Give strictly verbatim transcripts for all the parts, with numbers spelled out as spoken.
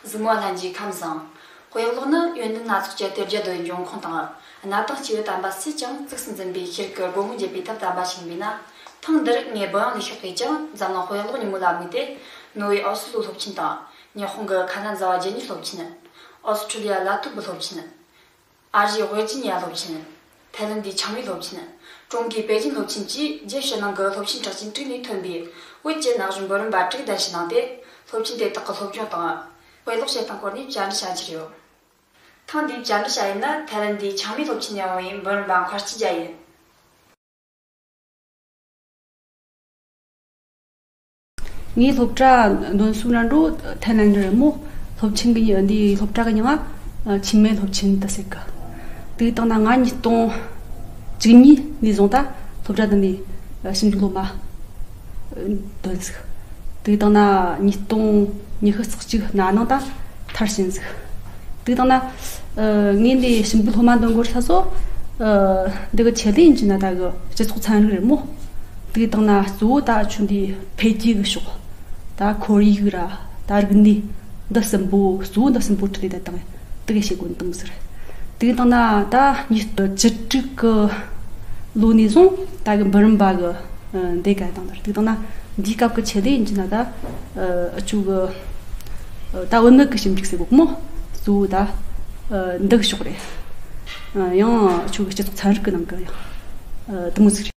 གཟིགས་མོ་བ་ལྷན་རྒྱས་ཁམས་བཟང་། དཔེ་ཀློག་ནི་ཡོན་ཏན་སྣ་ཚོགས་ཀྱི་དེ་རྒྱ་དོན་འབྱུང་ཁུངས་དང་། གནའ་དེང་སྐྱེས་བུ་དམ་པ་སུས་ཀྱང་གཙིགས་སུ་འཛིན་པའི་ཤེས་རིག་གི་སྒོ་མོ་འབྱེད་པའི་ཐབས་དམ་པ་ཞིག་ཡིན་པས་ན། ཐེངས་འདིར་ངས་འབུམ་དབྱངས་ལེགས་བཤད་པས་ཀྱང་འཛམ་གླིང་དཔེ་ཀློག་ཉིན་མོ་ལ་དམིགས་ཏེ། ནོར་ཝེ་ཨོ་སི་ལོའི་སློབ་ཆེན་དང་། ཉི་ཧོང་གི་ཁ་ན་ཛ་བ་རྒྱལ་གཉིས་སློབ་ཆེན། ཨོ་སི་ཁྲུ་ལི་ཡ་ལ་ཐུབ་བུ་སློབ་ཆེན། ཨ་རིའི་ཝེར་ཇི་ནི་ཡ་སློབ་ཆེན། ཐའི་ལན་ཌིའི་ཆིང་མའེ་སློབ་ཆེན། ཀྲུང་གོའི་པེ་ཅིན་སློབ་ཆེན་བཅས་རྒྱལ་ཕྱི་ནང་གི་སློབ་ཆེན་གྲགས་ཅན་དྲུག་ནས་ཐོན་པའི་བོད་ཀྱི་ན་གཞོན་འབུམ་རམས་པ་དྲུག་གདན་ཞུ་གནང་སྟེ། སློབ་ཆེན་དེ་དག་གི་སློབ་སྦྱོང་དང་། དཔེ་ཀློག་བྱེད་སྟངས་སྐོར་ནས་བཅར་འདྲི་བྱ་རྒྱུ་རེད། ཐེངས་འདིའི་བཅར་འདྲི་བྱ་ཡུལ་ནི་ཐའི་ལན་ཌིའི་ཆིང་མའེ་སློབ་ཆེན་ནས་འོང་བའི་འབུམ་རམས་པ་མཁར་སྐྱིད་རྒྱལ་ཡིན། ངའི་སློབ་གྲྭ་འདོན་སྲོལ་འདྲ་འགྲོ་ཐའི་ལན་ཌི་རེད་མོ། སློབ་ཆེན་གྱི་འདིའི་སློབ་གྲྭ་གི་མྱིང་ང་ཆིང་མའེ་སློབ་ཆེན་དུ་ཟེར་གི། དེ་དང་ན་ང་ཉིས་སྟོང་བཅུ་གཉིས་ནས་བཟུང་ད་སློབ་གྲྭ་འདི་ནས་ཞིབ་འཇུག་སློབ་མ་འདོན་ཟིག། དེ་དང་ན་ཉིས་སྟོང་ཉི་ཤུ་རྩ་གཅིག་ན་ནང་ད་མཐར་ཕྱིན་ཟིག། དེ་དང་ན། ཨ། ངས་འདི་ཞིབ་འཇུག་སློབ་མ་འདོན་དགོས་ས་སོ། ཨ། འདི་གི་ཆེད་དུ་ཡིན་གྱི་ན་ད་གི་སྤྱི་ཚོགས་ཚན་རིག་རེད་མོ། དེ་དང་ན་གཙོ་བོ་ད་ཆུ་འདི་འཕེལ་རྒྱས་གི་ཕྱོགས། ད་ཁོར་ཡུག་ར་ད་རིག་གནས་འདི་གསུམ་པོ་གཙོ་བོ་འདི་གསུམ་པོ་ཁྲིད་དེ་ད་དང་དེ་གི་བྱེད་སྒོ་འདི་མོ་ཟེར། དེ་དང་ན་ད་ཉིས་སྟོང་བཅུ་དྲུག་གི་ལོ་ནས་བཟུང་ད་གི་འབུམ་རམས་པ་གི། ཨ། འདི་ག་དང་དེ་དང་ན་འདིའི་སྐབས་ཀྱི་ཆེད་དུ་ཡིན་གྱི་ན་ད། ཨ། ཨ་ཆུ་གི། ཨ། ད་བུད་མེད་ཀྱི་ཞིབ་འཇུག་ཟེར་གོ་མོ། གཙོ་བོ་ད། ཨ། འདི་གི་ཕྱོགས་རེད། ཨ། ཡང་ཨ་ཆུ་གི་སྤྱི་ཚོགས་ཚན་རིག་གི་ནང་གི་ཡང་། ཨ། དེ་མོ་ཟིག་རེད།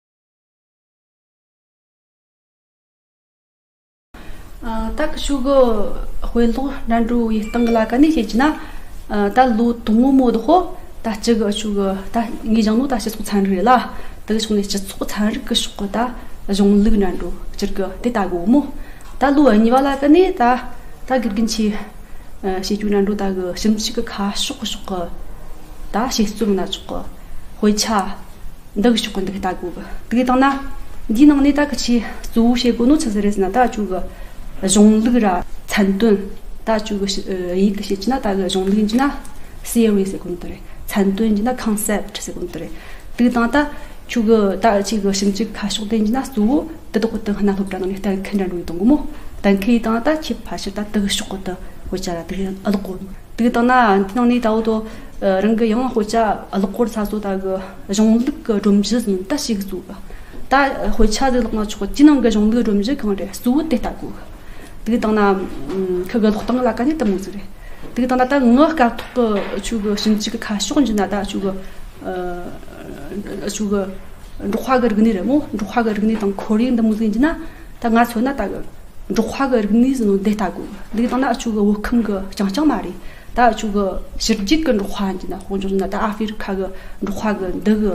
ཨ། ད་ཁི་ཆུ་གི་དཔེ་ཀློག་འགྲན་བསྡུར་བའི་སྟེང་གི་ལ་ཀ་ནས་བཤད་ཀྱི་ན། ཨ། ད་ལོ་དང་པོ་མོ་དོ་ཧོ། ད་ཅི་གི་ཆུ་གི་ད་ངས་སྦྱངས་ནོ་ད་སྤྱི་ཚོགས་ཚན་རིག་རེད་ལ། དེ་གི་ཕྱོགས་ནས་སྤྱི་ཚོགས་ཚན་རིག་གི་ཕྱོགས་གི་ད་གཞུང་ལུགས་འགྲན་བསྡུར་སྤྱིར་གི་དེ་ལྟ་གོ་མོ། ད་ལོ་གཉིས་པ་ལ་ཀ་ནས་ད་ད་དགེ་རྒན་ཆེ་བྱེད་རྒྱུ་འགྲན་བསྡུར་ད་གི་ཞིབ་འཇུག་གི་ཁ་ཕྱོགས་གི་ཕྱོགས་གི་ད་དཔྱད་རྩོམ་སྣ་ཚོགས་གི་དཔེ་ཆ། འདི་གི་ཕྱོགས་ཀྱི་འདི་གི་ལྟ་དགོས་གི། དེ་གི་དང་ན། འདིའི་ནང་ནས་ད་གི་ཆེས་གཙོ་བོ་བྱེད་དགོས་ནོ་ཆི་ཟིག་རེད་ཟེར་ན། ད་ཆུ་གི་གཞུང་ལུགས་ར་མཚན་དོན། ད་ཆུ་གི་ཤི་ཨ་དབྱིན་ཡིག་གི་བཤད་ཀྱི་ན་ད་གི་གཞུང་ལུགས་ཡིན་གྱི་ན་theory ཟེར་གོ་ནོ་དེ་རེད། མཚན་དོན་ཡིན་གྱི་ན་concept ཟེར་གོ་ནོ་དེ་རེད། དེ་གི་དང་ད་ཆུ་གི་ད་ཆི་གི་ཞིབ་འཇུག་ཁ་ཕྱོགས་དེ་ཡིན་གྱི་ན་གཙོ་བོ་དེ་དག་གི་དེ་གནའ་སློབ་གྲྭ་ནང་ནས་གཏན་འཁེལ་འདྲ་འགྲོ་ཡི་གཏོང་གི་མོ། གཏན་འཁེལ་ཡི་དང་ད་ཆེས་ཕལ་ཆེར་ད་དེ་གི་ཕྱོགས་གི་དེ་དཔེ་ཆ་ར་དེ་གི་ཨ་ལོག་གོ། དེ་དང་ན་འདི་ནང་ནས་ད་འོ་དོ་རང་གི་ཡང་དཔེ་ཆ་ཀློག་སྐོར་ས་སོ་ད་གི་གཞུང་ལུགས་ཀྱི་སྒྲོམ་གཞི་ཟིན་ད་ཞིག་བཙུགས། ད་དཔེ་ཆ་ཟིག་ཀློག་ན་ཆོག་གི་ནང་གི་གཞུང་ལུགས་སྒྲོམ་གཞི་གང་རེད་གཙོ་བོ་དེ་ལྟ་དགོས། དེ་དང་ན་ཁི་གི་ཀློག་སྟངས་ལ་ཀ་ནས་དེ་མོ་ཟིག་རེད། དེ་དང་ན་ད་ངའི་སྐབས་ཐོག་གི་ཆུ་གི་ཞིབ་འཇུག་གི་ཁ་ཕྱོགས་འཇི་ན་ད་ཆུ་གི་ཆུ་གི་འབྲོག་པ་གི་རིག་གནས་རེད་མོ། འབྲོག་པ་གི་རིག་གནས་དང་ཁོར་ཡུག་འདི་མོ་ཟིག་འཇི་ན་ད་ང་མཚོན་ན་ད་གི་འབྲོག་པ་གི་རིག་གནས་ཟེར་ནོ་འདི་ལྟ་དགོས། འདི་དང་ན་ཆུ་གི་བོད་ཁམས་གི་རྐྱང་རྐྱང་མ་རེད། ད་ཆུ་གི་ཕྱི་རྒྱལ་གི་འབྲོག་པ་འཇི་ན་དཔེ་འཇོག་ན་ད་ཨ་ཧྥེ་རི་ཁ་གི་འབྲོག་པ་གི་འདི་གི་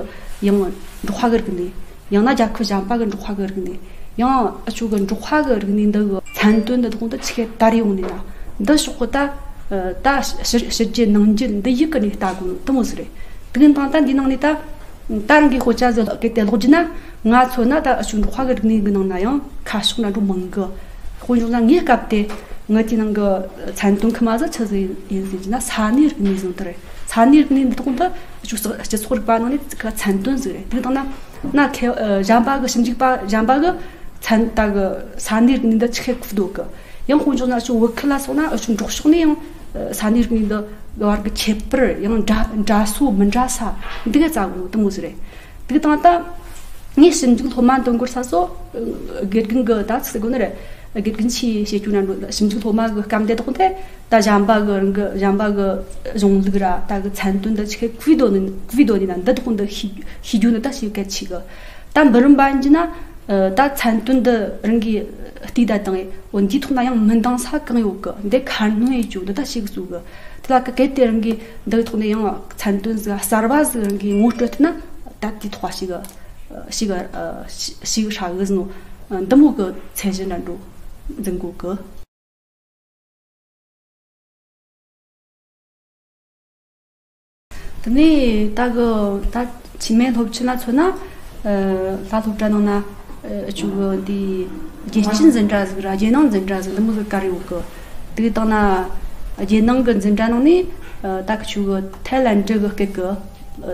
ཡང་འབྲོག་པ་གི་རིག་གནས། ཡང་ན་རྒྱལ་ཁབ་གཞན་པ་གི་འབྲོག་པ་གི་རིག་གནས། ཡང་ཨ་ཆུ་གི་འབྲོག་པ་གི་རིག་གནས་འདི་གི་མཚན་དོན་འདི་དག་འདི་ཆི་གི་དར་ཡོང་ནས་ན་འདི་ཕྱོགས་གི་ད་ད་ཕྱི་ཕྱི་རྒྱལ་ནང་རྒྱལ་འདི་ཡིག་གི་ནས་ལྟ་དགོས་ནོ་དེ་མོ་ཟིག་རེད། དེ་གི་དང་ད་འདི་ནང་ནས་ད། ད་རང་གི་དཔེ་ཆ་ཟིག་གི་དེ་ཀློག་རྒྱུ་ན་ང་མཚོན་ན་ད་ཨ་ཆུ་འབྲོག་པ་གི་རིག་གནས་གི་ནང་ན་ཡང་ཁ་ཕྱོགས་འདྲ་འགྲོ་མང་གི། དཔེ་འཇོག་ན་ངའི་སྐབས་དེ་ངའི་དེའི་ནང་གི་མཚན་དོན་ཁི་མ་ཟིག་ཆི་ཟིག་ཡིན་ཟེར་གྱི་ན་ས་གནས་རིག་གནས་ཟིག་དེ་རེད། ས་གནས་རིག་གནས་འདི་དག་འདི་ཨ་ཆུ་སྤྱི་ཚོགས་རིག་པ་ནང་ནས་ཁི་མཚན་དོན་ཟིག་རེད། དེ་དང་ན་ན་ཁེ་གཞན་པ་གི་ཞིབ་འཇུག་པ་གཞན་པ་གི་མཚན་ད་གི་ས་གནས་རིག་གནས་འདི་ཆི་ཁེ་ཁུ་འདུག་གི། ཡང་དཔེ་འཇོག་ན་ཨ་ཆུ་བོད་ཁུལ་ལ་སོང་ན་ཨ་ཆུ་འབྲོག་ཕྱོགས་ནས་ཡང་ས་གནས་རིག་གནས་འདི་བར་གི་ཁྱད་པར་ཡང་འདྲ་འདྲ་སོ་མི་འདྲ་ས་འདི་ག་ཙ་གི་དེ་མོ་ཟིག་རེད། དེ་དང་ད་ངས་ཞིབ་འཇུག་སློབ་མ་འདོན་དགོས་ས་སོ། དགེ་རྒན་གི་ད་ཚིག་དགོས་ནི་རེད། དགེ་རྒན་ཆེ་བྱེད་རྒྱུ་ན་འགྲོ་ཞིབ་འཇུག་སློབ་མ་གི་སྐབས་དེ་དག་དེ་ད་གཞན་པ་གི་རང་གི་གཞན་པ་གི་གཞུང་ལུགས་ར་ད་གི་མཚན་དོན་འདི་ཆི་ཁེ་ཁུ་འདོན་ནི་ཁུ་འདོན་ནི་ན་འདི་དག་འདི་ཤེས་ཤེས་རྒྱུ་ནི་ད་ཤེས་གལ་ཆེ་གི། ད་འབུམ་རམས་པ་ཡིན་གྱི་ན། ད་མཚན་དོན་འདི་རང་གིས་བལྟས་ད་དང་འོ་འདིའི་ཐོག་ན་ཡང་མི་འདང་ས་གང་ཡོད་གི། འདི་ཁ་སྣོན་ཡེད་རྒྱུ་འདི་ད་ཞིག་གཙོ་གི། དེ་ལ་གི་གལ་ཏེ་རང་གིས་འདི་ཐོག་ནས་ཡང་མཚན་དོན་ཟིག་གསར་བ་ཟིག་རང་གིས་ངོ་སྤྲོད་ཐུབ་ན་ད་དེའི་ཐོག་ཞིག་ཞིག་ཞིག་ཧྲ་གི་ཟེར་ནོ། འདི་མོ་གི་ཚད་གཞི་འདྲ་འགྲོ་འཛིན་དགོས་གི། དེ་ནས་ད་གི་ད་ཆིང་མའེ་སློབ་ཆེན་ལ་མཚོན་ན། ད་སློབ་གྲྭ་ནང་ན་ཨ་ཅུ་གི་འདི་རྒྱལ་སྤྱིའི་འཛིན་གྲྭ་ཟིག་ར་རྒྱལ་ནང་འཛིན་གྲྭ་ཟིག་འདི་མོ་ཟིག་ག་རེ་ཡོད་གི། དེ་དང་ན་རྒྱལ་ནང་གི་འཛིན་གྲྭ་ནང་ནས་ད་གི་ཆུ་གི་ཐའི་ལན་ཌི་གི་སྐད་གི་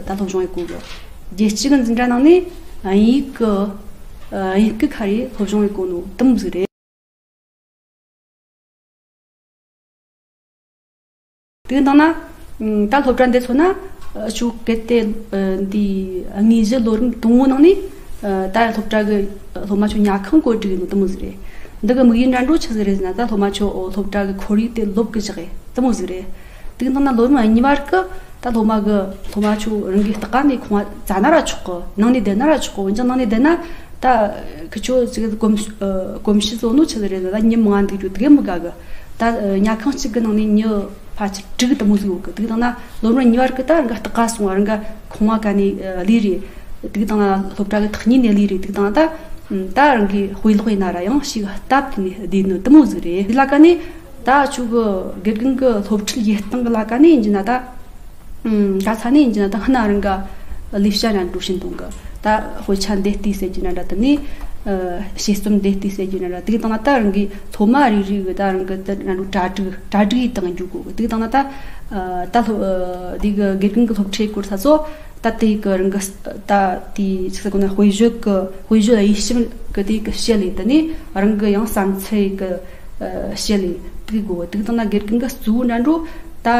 ད་སློབ་སྦྱོང་ཡེད་གོ་གི། རྒྱལ་སྤྱི་གི་འཛིན་གྲྭ་ནང་ནས་དབྱིན་ཡིག་གི་དབྱིན་སྐད་ཁ་རེ་སློབ་སྦྱོང་ཡེད་གོ་ནོ་དེ་མོ་ཟིག་རེད། དེ་ནང་ན་ད་སློབ་གྲྭ་འདི་ཚོ་ན་ཅུ་གལ་ཏེ་འདི་དངོས་གཞི་ལོ་རིམ་དང་པོ་ནང་ནས་ད་སློབ་གྲྭ་གི་སློབ་མ་ཚོ་ཉལ་ཁང་བཀོད་སྒྲིག་ཡིན་ནོ་དེ་མོ་ཟིག་རེད། འདི་གི་དམིགས་ཡུལ་འདྲ་འགྲོ་ཆི་ཟིག་རེད་ཟེར་ན། ད་སློབ་མ་ཚོ་སློབ་གྲྭ་གི་ཁོར་ཡུག་དེ་ལོབས་གི་བཞག་ཡེ་དེ་མོ་ཟིག་རེད། དེ་གི་ནང་ན་ལོ་རིམ་གཉིས་པ་གི་ད་སློབ་མ་གི་སློབ་མ་ཚོ་རང་གི་ལྟག་ནས་ཁང་བ་བཙལ་ན་ར་ཆོག་གི། ནང་ནས་བསྡད་ན་ར་ཆོག་གི། འོན་ཀྱང་ནང་ནས་བསྡད་ན་ད་ཁི་ཆོ་ཅིག་གོམས་གོམས་གཤིས་བཟོ་ནོ་ཆི་ཟིག་རེད་ཟེར་ན། ད་ཉིན་མང་ང་འདུག་རྒྱུ་དེ་གི་མི་དགའ་གི། ད་ཉལ་ཁང་གཅིག་གི་ནང་ནས་མྱི་ཕལ་ཆེར་དྲུག་དེ་མོ་ཟིག་ཡོད་གི། དེ་གི་ནང་ན་ལོ་རིམ་གཉིས་པ་གི་ད་རང་ག་ལྟག་ག་སོང་བ། རང་ག་ཁང་བ་ག་ནས་ལས་རེད། དེ་གི་ནང་ན་སློབ་གྲྭ་གི་ཐག་ཉེ་ནས་ལས་རེད། དེ་གི་ནང་ད་ད་རང་གི་དཔེ་ཀློག་ཡིན་ན་ར་ཡང་ཞིག་སྟབས་དེ་ནས་བསྡད་ནི་དེ་མོ་ཟིག་རེད། དེ་ལ་ཀ་ནས་ད་ཆུ་གི་དགེ་རྒན་གི་སློབ་ཁྲིད་ཡེད་སྟངས་གི་ལ་ཀ་ནས་ཡིན་གྱི་ན་ད། ཨུམ། ག་ས་ནས་ཡིན་གྱི་ན་ད་སྔ་ན་རང་ག་ལས་བྱ་ར་འགྲོ་བཞིན་གཏོང་གི། ད་དཔེ་ཆ་འདི་ལྟས་ཟེར་གྱི་ན་འདྲ། དེ་ནས་ཨ་དཔྱད་རྩོམ་འདི་ལྟས་ཟེར་གྱི་ན་འདྲ། དེ་གི་སྟེང་ན་ད་རང་གི་སློབ་མ་རེ་རེ་གི་ད་རང་གི་ད་རང་གྲ་སྒྲིག་གྲ་སྒྲིག་ཡེད་སྟངས་འཇུག་དགོས་གི། དེ་གི་སྟེང་ན་ད་ཨ་ད་སློབ་ཨ་དེ་གི་དགེ་རྒན་གི་སློབ་ཁྲིད་སྐོར་ས་ཚོ་ད་དེ་གི་རང་གི་ད་དེ་ཆི་ཟེར་གོ་ན། དཔེ་བརྗོད་གི་དཔེ་བརྗོད་དབྱེ་ཞིབ་གི་དེ་གི་བཤད་ལས། དེ་ནས་རང་གི་ཡང་བསམ་ཚུལ་གི་ཨ་བཤད་ལས་དེ་གི་དགོས། དེ་གི་སྟེང་ན་དགེ་རྒན་གི་གཙོ་བོ་འདྲ་འགྲོ། ད་ཨ་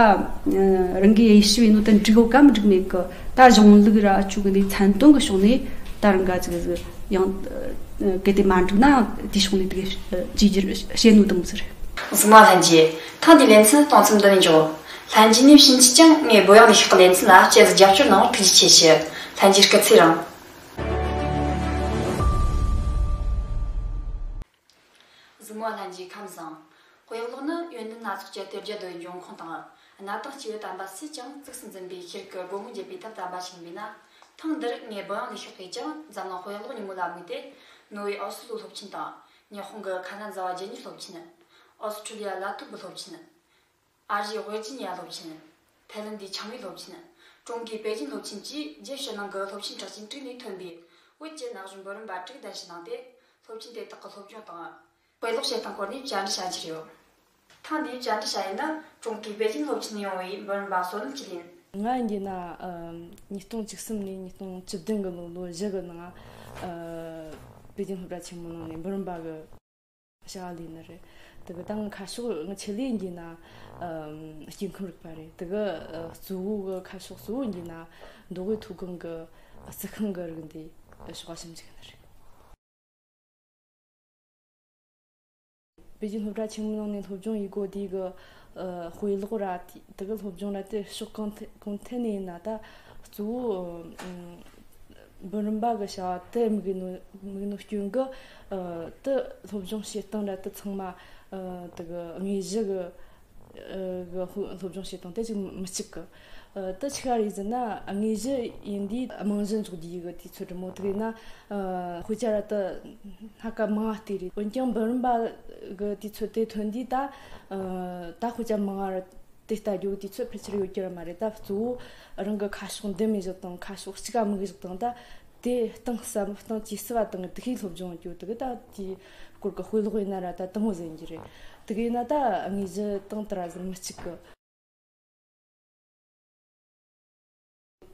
རང་གི་དབྱེ་ཞིབ་ཡིན་ནོ་ད་འགྲིག་གོ་གམ་འགྲིག་མེད་གི། ད་གཞུང་ལུགས་ར་ཆུ་གི་ལས་ཚན་དོན་གི་ཕྱོགས་ནས་ད་རང་ག་ཅིག་ཟིག་ཡང་ཨ་གལ་ཏེ་མ་འགྲིག་ན་ཡང་དེའི་ཕྱོགས་ནས་དེ་གི་ཨ་བཅོས་བསྒྱུར་བྱེད་ནོ་དེ་མོ་ཟིག་རེད། གཟིགས་མ་ལྷན་རྒྱས། ཐེངས་འདིའི་ལེ་ཚན་གཏོང་མཚམས་འདི་ནས་འཇོག། ལྷན་རྒྱས་ནས་ཕྱིན་ཆད་ཀྱང་ངའི་བོད་ཡིག་ལས་ཤག་གི་ལེ་ཚན་ལ་དཔྱད་གཟིགས་རྒྱབ་སྐྱོར་གནང་བར་ཐུགས་རྗེ་ཆེ་ཞུ། ལྷན་རྒྱས་སྐུ་ཚེ་རིང་། གཟིགས་མོ་ལྷན་རྒྱས་ཁམས་བཟང་། དཔེ་ཀློག་ནི་ཡོན་ཏན་སྣ་ཚོགས་ཀྱི་གཏེར་རྒྱུད་དུ་འབྱུང་ཁུངས་དང་། གནའ་དེང་སྐྱེས་བུ་དམ་པ་སུས་ཀྱང་གཙིགས་སུ་འཛིན་པའི་ཤེས་རིག་གི་སྒོ་མོ་འབྱེད་པའི་ཐབས་དམ་པ་ཞིག་ཡིན་པས་ན། ཐེངས་འདིར་ངའི་བོད་ཡིག་ལས་ཤག་གིས་ཀྱང་འཛམ་གླིང་དཔེ་ཀློག་ཉིན་མོ་ལ་དམིགས་ཏེ། ནོར་ཝེ་ཨོ་སི་ལོ་སློབ་ཆེན་དང་། ཉི་ཧོང་གི་ཁ་ན་ཛ་ཝ་རྒྱལ་གཉེར་སློབ་ཆེན། ཨོ་སི་ཁྲུ་ལི་ཡ་ལ་ཐུབ་བུ་སློབ་ཆེན། ཨ་རིའི་ཝེར་ཇི་ནི་ཡ་སློབ་ཆེན། ཐའི་ལན་ཌའི་ཆིང་ཝེ་སློབ་ཆེན། ཀྲུང་གོའི་པེ་ཅིན་སློབ་ཆེན་བཅས་རྒྱལ་ཕྱི་ནང་གི་སློབ་ཆེན་གྲགས་ཅན་དྲུག་ནས་ཐོན་པའི་བོད་ཀྱི་ན་གཞོན་འབུམ་རམས་པ་དྲུག་གདན་ཞུ་གནང་སྟེ། སློབ་ཆེན་དེ་དག་གི་སློབ་སྦྱོང་དང་། དཔེ་ཀློག་བྱེད་སྟངས་སྐོར་ནས་བཅར་འདྲི་བྱ་རྒྱུ་རེད། ཐེངས་འདིའི་བཅར་འདྲི་བྱ་ཡུལ་ནི་ཀྲུང་གོའི་པེ་ཅིན་སློབ་ཆེན་ནས་ཡོང་བའི་འབུམ་རམས་པ་བསོད་ནམས་སྐྱིད་ལེན། ང་ཡིན་གྱི་ན། ཨམ། ཉིས་སྟོང་བཅུ་གསུམ་ནས་ཉིས་སྟོང་བཅུ་བདུན་གི་ལོ་ལོ་བཞི་གི་ནང་། ཨ། པེ་ཅིན་སློབ་གྲྭ་ཆེན་མོ་ནང་ནས་འབུམ་རམས་པ་གི་བྱ་བ་ལས་ནི་རེད། དེ་གི་ད་ང་ཁ་ཕྱོགས་ང་ཆེད་ལས་ཡིན་གྱི་ན། ཨམ། སྐྱེ་ཁམས་རིག་པ་རེད། དེ་གི་ཨ་གཙོ་བོ་གི་ཁ་ཕྱོགས་གཙོ་བོ་ཡིན་གྱི་ན་མདོ་དབུས་མཐོ་སྒང་གི་རྩི་ཤིང་གི་རིགས་འདི་ཕྱོགས་ཞིབ་འཇུག་ནི་རེད། པེ་ཅིན་སློབ་གྲྭ་ཆེན་མོའི་ནང་ནས་སློབ་སྦྱོང་ཡེད་གོ་དུས་གི་ཨ་དཔེ་ཀློག་ར་དེ་དེ་གི་སློབ་སྦྱོང་ར་དེ་ཕྱོགས་གང་ཐད་གང་ཐད་ནས་ཡིན་ན། ད་གཙོ་བོ་ཨམ། འབུམ་རམས་པ་གི་བྱ་བ་དེ་དམིགས་ནོ་དམིགས་ནོ་རྐྱེན་གི་ཨ་དེ་སློབ་སྦྱོང་བྱེད་སྟངས་ར་དེ་ཚང་མ་ཨ་དེ་གི་དངོས་གཞི་གི་ཨ་གི་སློབ་སློབ་སྦྱོང་བྱེད་སྟངས་དེ་ཅིག་མི་གཅིག་གི། ཨ་དེ་ཆི་ག་རེད་ཟེར་ན། དངོས་གཞི་ཡིན་དུས་རྨང་གཞི་འཇོག་རྒྱུ་ཡི་གི་དུས་ཚོད་རི་མོ་དེ་གི་ན། ཨ་དཔེ་ཆ་ར་དེ་སྣ་ཁ་མང་བ་བལྟས་རེད། འོན་ཀྱང་འབུམ་རམས་པ་གི་དུས་ཚོད་དེ་ཐོན་དུས་ད། ཨ་ད་དཔེ་ཆ་མང་བ་ར་དེ་ལྟ་རྒྱུ་གི་དུས་ཚོད་ཕལ་ཆེར་ཡོད་རྒྱུ་ར་མ་རེད། ད་གཙོ་བོ་རང་གི་ཁ་ཕྱོགས་འདི་མི་བཞག་དང་། ཁ་ཕྱོགས་གཅིག་ག་མི་བཞག་དང་། ད་དེ་གཏིང་ཟབ་གཏིང་ཇེ་ཟབ་བ་དང་། དེ་གི་སློབ་སྦྱོང་རྒྱུ་དེ་གི་ད་དེའི་སྐོར་གི་དཔེ་ཀློག་ཡིན་ན་ར་ད་དེ་མོ་ཟེར་རྒྱུ་རེད། དེ་གི་ཡིན་ན་ད་དངོས་གཞི་དང་དེ་ར་ཟིག་མི་གཅིག་གི།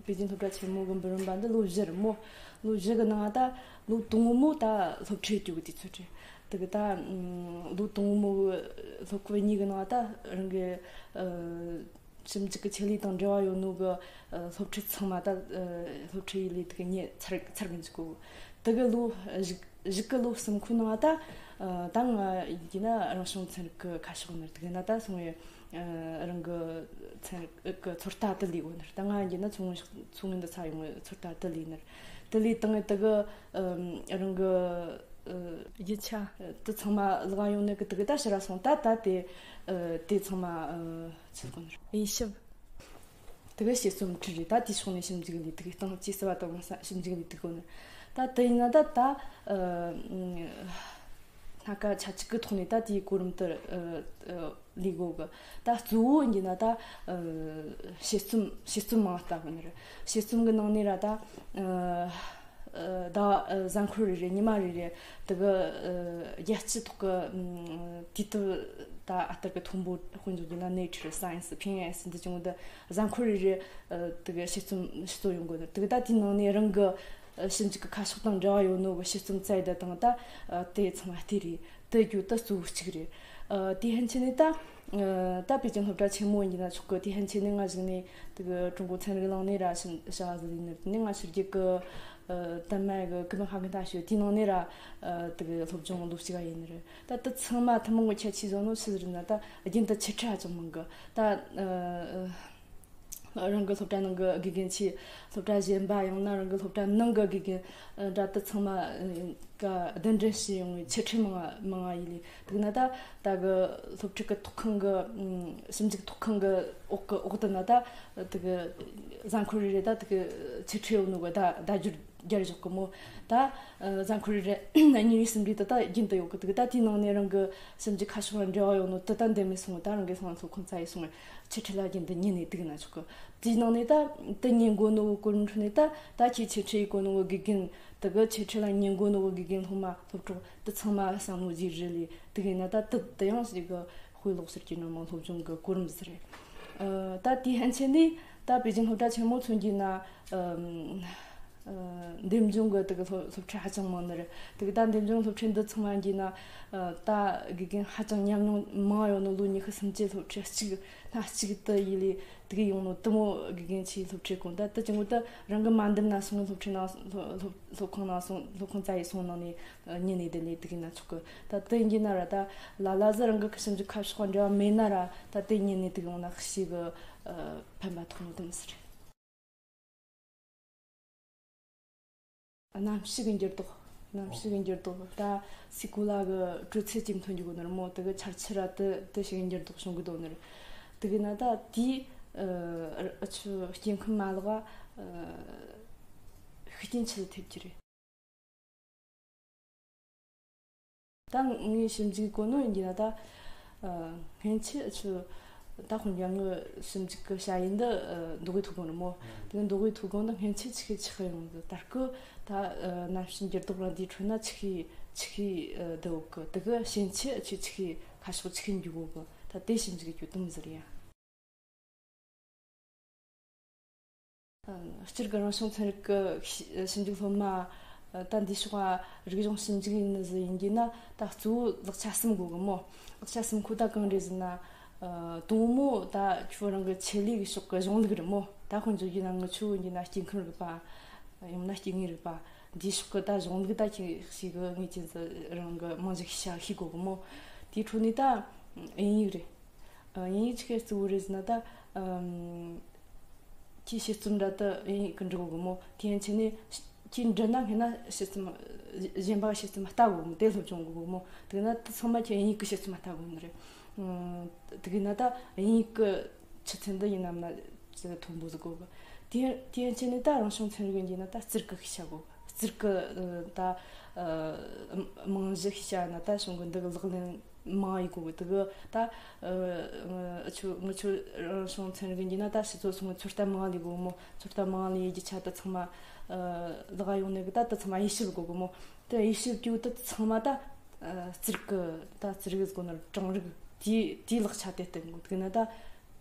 པེ་ཅིན་སློབ་གྲྭ་ཆེན་མོ་གི་འབུམ་རམས་པ་འདི་ལོ་བཞི་རེད་མོ། ལོ་བཞི་གི་ནང་ད་ལོ་དང་པོ་མོ་ད་སློབ་ཁྲིད་རྒྱུ་གི་དུས་ཚོད་རེད། དེ་གི་ད་ཨམ། ལོ་དང་པོ་མོ་གི་སློབ་ཁག་གཉིས་གི་ནང་ད་རང་གི་ཨ་ཞིབ་འཇུག་གི་ཆེད་ལས་དང་འབྲེལ་བ་ཡོད་ནོ་གི་ཨ་སློབ་ཁྲིད་ཚང་མ་ད་ཨ་སློབ་ཁྲིད་ཡེད་ལས་དེ་གི་ཉེ་ཚར་ཚར་གི་འཇུག་གོ། དེ་གི་ལོ་བཞི་གཞུག་གི་ལོ་གསུམ་ཁུ་ནང་ད། ཨ་ད་ང་ཡིན་གྱི་ན་རང་བྱུང་ཚན་རིག་གི་ཁ་ཕྱོགས་ནི་རེད། དེ་གི་ན་ད་སོང་བའི་ཨ་རང་གི་ཚན་རིག་གི་ཚོད་ལྟ་དེ་ལས་གོ་ནི་རེད། ད་ང་ཡིན་གྱི་ན་མཚོ་སྔོན་ཞིག་མཚོ་སྔོན་དུ་ཚ་ཡོང་བའི་ཚོད་ལྟ་དེ་ལས་ནི་རེད། དེ་ལས་བཏང་བའི་དེ་གི་ཨ་རང་གི་ཨ་རྒྱུ་ཆ་དེ་ཚང་མ་བརླག་ཡོང་ནི་གི། དེ་གི་ད་ཕྱིར་ར་སོང་ད། ད་དེ་ཨ་དེ་ཚང་མ་ཨ་ཚུལ་གོ་ནི་རེད། དབྱེ་ཞིབ། དེ་གི་དཔྱད་རྩོམ་ཁྲིད་རེད། ད་དེའི་ཕྱོགས་ནས་ཞིབ་འཇུག་ལས་དེ་གི་སྟེང་ཇེ་ཟབ་བ་དང་ཞིབ་འཇུག་ལས་དེ་གོ་ནི། ད་དེ་ཡིན་ན་ད་ད་ཨ་སྣ་ཁ་ཆ་གཅིག་གི་ཐོག་ནས་ད་དེའི་གོ་རིམ་དེ་ཨ་ཨ་ལས་གོ་གི། ད་གཙོ་བོ་ཡིན་ན་ད་ཨ་དཔྱད་རྩོམ་དཔྱད་རྩོམ་མང་ལྟ་གི་ནི་རེད། དཔྱད་རྩོམ་གི་ནང་ནས་ར་ད་ཨ་ཨ་ཟླ་ཨ་གཟའ་འཁོར་རེ་རེ་ཉི་མ་རེ་རེ་དེ་གི་ཨ་རྒྱལ་སྤྱི་ཐོག་གི་ཨ་དུས་དེབ་ད་ཨ་ལྟར་གི་མཐོན་པོ་དཔེ་འཇོག་རྒྱུ་ན་Nature, Science, P N A S འདི་བྱུང་ད། གཟའ་འཁོར་རེ་རེ་ཨ་དེ་གི་དཔྱད་རྩོམ་ཞིག་གཙོ་ཡོང་གི་ནི། དེ་གི་ད་དེའི་ནང་ནས་རང་གི་ཨ་ཞིབ་འཇུག་གི་ཁ་ཕྱོགས་དང་འབྲེལ་བ་ཡོད་ནོ་གི་དཔྱད་རྩོམ་བཙལ་ད་དང་ད་ཨ་དེ་ཚང་མ་བལྟས་རེད། དེ་རྒྱུ་ད་གཙོ་བོ་གཅིག་རེད། ཨ། དེ་ཕན་ཆད་ནས་ད། ཨ། ད་པེ་ཅིང་སློབ་གྲྭ་ཆེན་མོ་ཡིན་ན་ཆོག་གི། དེ་ཕན་ཆད་ནས་ང་གཞུག་ནས་དེ་གི་ཀྲུང་གོ་ཚན་རིག་གླིང་ནས་ར་ཞིབ་བྱ་བ་ཟིག་ཡིན་ནི་ནས་ང་ཕྱི་རྒྱལ་གི། ཨ། དེ་མོ་གི་ཀོ་པན་ཧ་གན་ད་ཞོ་དེའི་ནང་ནས་ར། ཨ། དེ་གི་སློབ་སྦྱོང་ལོ་གཅིག་ག་ཡིན་ནི་རེད། ད་དེ་ཚང་མ་ཐུན་མོང་གི་ཁྱད་ཆོས་བཟོ་ནོ་ཆི་ཟིག་རེད་ན། ད་རྒྱུན་དུ་འཆད་ཁྲིད་ཧ་ཅང་མང་གི། ད། ཨ། རང་གི་སློབ་གྲྭ་ནང་གི་དགེ་རྒན་ཆེ། སློབ་གྲྭ་གཞན་པ་ཡང་ན་རང་གི་སློབ་གྲྭ་ནང་གི་དགེ་རྒན་འདྲ་དེ་ཚང་མ་ག་གདན་འདྲེན་བྱས་ཡོང་བའི་འཆད་ཁྲིད་མང་ང་མང་ང་ཡིན་ལས། དེ་ན་ད་ད་གི་སློབ་ཁྲིད་ཀྱི་ཐོག་ཁང་གི། ཞིབ་འཇུག་ཐོག་ཁང་གི་འོག་གི་འོག་ཏུ་ན་ད་དེ་གི་གཟའ་འཁོར་རེ་རེ་ད་དེ་གི་འཆད་ཁྲིད་ཡོད་ནོ་གི་ད་བརྡ་སྦྱོར་རྒྱག་རྒྱུ་ཡོད་གི་མོ། ད་གཟའ་འཁོར་རེ་རེ་གཉིས་རེ་གསུམ་རེ་ད་ད་རྒྱུན་དུ་ཡོད་གི། དེ་གི་ད་དེའི་ནང་ནས་རང་གི་ཞིབ་འཇུག་ཁ་ཕྱོགས་ལ་འབྲེལ་བ་ཡོད་ནོ་དེ་ད་འདེམས་མི་སོང་། ད་རང་གི་སོང་སློབ་ཁང་བཙལ་ཡི་སོང་། འཆད་ཁྲིད་ལ་རྒྱུན་དུ་ཉན་ནས་དེ་གི་ན་ཆོག་གི། དེའི་ནང་ནས་ད་དེ་ཉན་དགོས་ནོ་གི་གོ་རིམ་ཁྲོད་ནས་ད་ད་ཁྱེད་འཆད་ཁྲིད་ཡེད་དགོས་ནོ་གི་དགེ་རྒན། དེ་གི་འཆད་ཁྲིད་ལ་ཉན་དགོས་ནོ་གི་དགེ་རྒན་སློབ་མ་སློབ་གྲོགས་དེ་ཚང་མ་བསམ་བློ་བརྗེ་རེ་ལས། དེ་གི་ན་ད་དེ་དེ་ཡང་ཞིག་གི་དཔེ་ཀློག་ཟེར་གྱི་ནོ་མོ་སློབ་སྦྱོང་གི་གོ་རིམ་ཟིག་རེད། ཨ། ད་དེའི་ཕན་ཆད་ནས་ད་པེ་ཅིང་སློབ་གྲྭ་ཆེན་མོ་མཚོན་གྱི་ན། ཨ། ཨ། འདེམས་སྦྱོང་གི་དེ་གི་སློབ་སློབ་ཁྲིད་ཧ་ཅང་མང་ནི་རེད། དེ་གི་ད་འདེམས་སྦྱོང་སློབ་ཁྲིད་འདི་ཚང་མ་གྱི་ན། ཨ། ད་དགེ་རྒན་ཧ་ཅང་ཉམས་མྱོང་མང་ཡོད་ནོ། ལོ་ཉི་ཤུ་སུམ་ཅུ་སློབ་ཁྲིད་གཅིག་སྣ་གཅིག་ཏུ་ཡིན་ལས་དེ་གི་ཡོང་ནོ་དེ་མོ་དགེ་རྒན་ཆེའི་སློབ་ཁྲིད་གོང་ད་དེ་ཅི་མོ་ད་རང་གི་མ་འདེམས་ན་སོང་། སློབ་ཁྲིད་ནང་སློབ་སློབ་སློབ་ཁང་ནང་སོང་། སློབ་ཁང་བཙལ་ཡི་སོང་ནང་ནས་ཉན་ནས་དེ་ལས་དེ་གི་ན་ཆོག་གི། ད་དེ་ཡིན་གྱི་ན་ར་ད་ལ་ལ་ཟིག་རང་གི་ཞིབ་འཇུག་ཁ་ཕྱོགས་འབྲེལ་བ་མེད་ན་ར་ད་དེ་ཉན་ནས་དེ་གི་ཡོང་ན་ཤི་གི། ཨ། ཕན་པ་ཐོགས་ནོ་དེ་མོ་ཟིག་རེད། གནམ་གཤིས་ཀྱི་འགྱུར་ལྡོག་གནམ་གཤིས་ཀྱི་འགྱུར་ལྡོག་ད་སའི་གོ་ལ་གི་དྲོད་ཚད་ཅིག་མཐོ་འགྱུར་གོ་ནི་རེད་མོ། དེ་གི་ཆར་ཆུ་ར་དེ་དེ་ཞིག་གི་འགྱུར་ལྡོག་བྱུང་གི་འདུག་ནི་རེད། དེ་གི་ན་ད་དེའི། ཨ། ཆུ་སྐྱེ་ཁམས་མ་ལག་ག་ཤུགས་རྐྱེན་ཆེ་ཐེབས་ཀྱི་རེད། ད་ངས་ཞིབ་འཇུག་གོ་ནོ་ཡིན་གྱི་ན་ད། ཨ། སྔན་ཆད་ཆུ་ད་ཁོང་རྒྱ་ངི་ཞིབ་འཇུག་གི་བྱ་ཡུལ་འདི། ཨ། མདོ་དབུས་མཐོ་སྒང་རེད་མོ། དེ་མདོ་དབུས་མཐོ་སྒང་འདི་སྔན་ཆད་ཆུ་ཁའི་ཆུ་ཁ་ཡོང་གི། ད་སྐུ་ད། ཨ། གནམ་གཤིས་འགྱུར་ལྡོག་རང་དེའི་ཁྲོད་ན་ཆུ་ཁའི་ཆུ་ཁའི། ཨ། འདི་འོག་གི་དེ་གི་ཞན་ཆད་ཆུ་ཆུ་ཁའི་ཁ་ཕྱོགས་ཆུ་ཁའི་འགྱུར་གོ་གི། ད་དེ་ཞིབ་འཇུག་གི་གྱོད་དུམ་ཟིག་རེད་ཡ། སྤྱིར་གི་རང་བྱུང་ཚན་རིག་གི་ཞིབ་འཇུག་སློབ་མ། ད་འདི་ཕྱོགས་རིག་གཞུང་ཞིབ་འཇུག་ཡིན་ནི་ཟིག་ཡིན་གྱི་ན་ད་གཙོ་བོ་ལེགས་ཆ་གསུམ་དགོས་གི་མོ། ལེགས་ཆ་གསུམ་ཁོ་ད་གང་རེད་ཟེར་ན། ཨ། དང་པོ་ད་ཁྱོད་རང་གི་ཆེད་ལས་གི་ཕྱོགས་གི་གཞུང་ལུགས་རེད་མོ། ད་ཁོང་ཚོ་ཡིན་ན་ངི་ཆོ་ཡིན་ན་སྐྱེ་ཁམས་རིག་པ། ཡང་ན་སྐྱེ་དངོས་རིག་པ། འདིའི་ཕྱོགས་གི་ད་གཞུང་ལུགས་ད་ཁྱེད་ཞིག་གི་ངེས་ཅན་ཟིག་རང་གི་རྨང་གཞི་ཤེས་བྱ་ཤེས་དགོས་གི་མོ། དེའི་ཁྲོད་ནས་ད་དབྱིན་ཡིག་རེད། ཨ། དབྱིན་ཡིག་ཆི་གེ་གཙོ་བོ་རེད་ཟེར་ན་ད། ཨམ། ཁྱེད་དཔྱད་རྩོམ་འདྲ་ད་དབྱིན་ཡིག་གི་འབྲི་དགོས་གི་མོ། དེ་ཡན་ཆད་ནས་ཁྱེད་འབྲི་ན་སྔན་ན་དཔྱད་རྩོམ་གཞན་པ་གི་དཔྱད་རྩོམ་ལྟ་དགོས་གི་མོ། དེ་སློབ་སྦྱོང་དགོས་གི་མོ། དེ་ན་ད་ཚང་མ་ཁྱེད་དབྱིན་ཡིག་གི་དཔྱད་རྩོམ་ལྟ་དགོས་ནི་རེད། ཨམ། དེ་གི་ན་ད་དབྱིན་ཡིག་གི་ཆུ་ཚད་འདི་ཡིན་ནམ་ན་ཅི་མཐོན་པོ་ཟིག་དགོས་གི། དེ་དེ་ཡན་ཆད་ནས་ད་རང་བྱུང་ཚན་རིག་ཡིན་གྱི་ན་ད་རྩིས་གི་ཤེས་བྱ་དགོས་གི། རྩིས་གི། ཨ། ད། ཨ། རྨང་གཞི་ཤེས་བྱ་ན་ད་བྱུང་གི་འདི་གི་ལག་ལེན་མང་ཡི་གོ་གི། དེ་གི་ད། ཨ། ཨ། ཆུ་ངི་ཆུ་རང་བྱུང་ཚན་རིག་ཡིན་ན་ད་ཕྱི་ཚོ་སོང་ཚོད་ལྟ་མང་ལས་གོ་མོ། ཚོད་ལྟ་མང་ལས་རྒྱུ་ཆ་ད་ཚང་མ། ཨ། ལག་ཡོང་ནས་གི་ད་ད་ཚང་མ་དབྱེ་ཞིབ་གོ་གི་མོ། ད་དབྱེ་ཞིབ་བཅུག་ད་ཚང་མ་ད། ཨ། རྩིས་གི་ད་རྩིས་གི་གོ་ནི་གྲངས་རིག་དེ་དེ་ལེགས་ཆ་དེ་བསྟན་གོ། དེ་ན་ད། ཨ།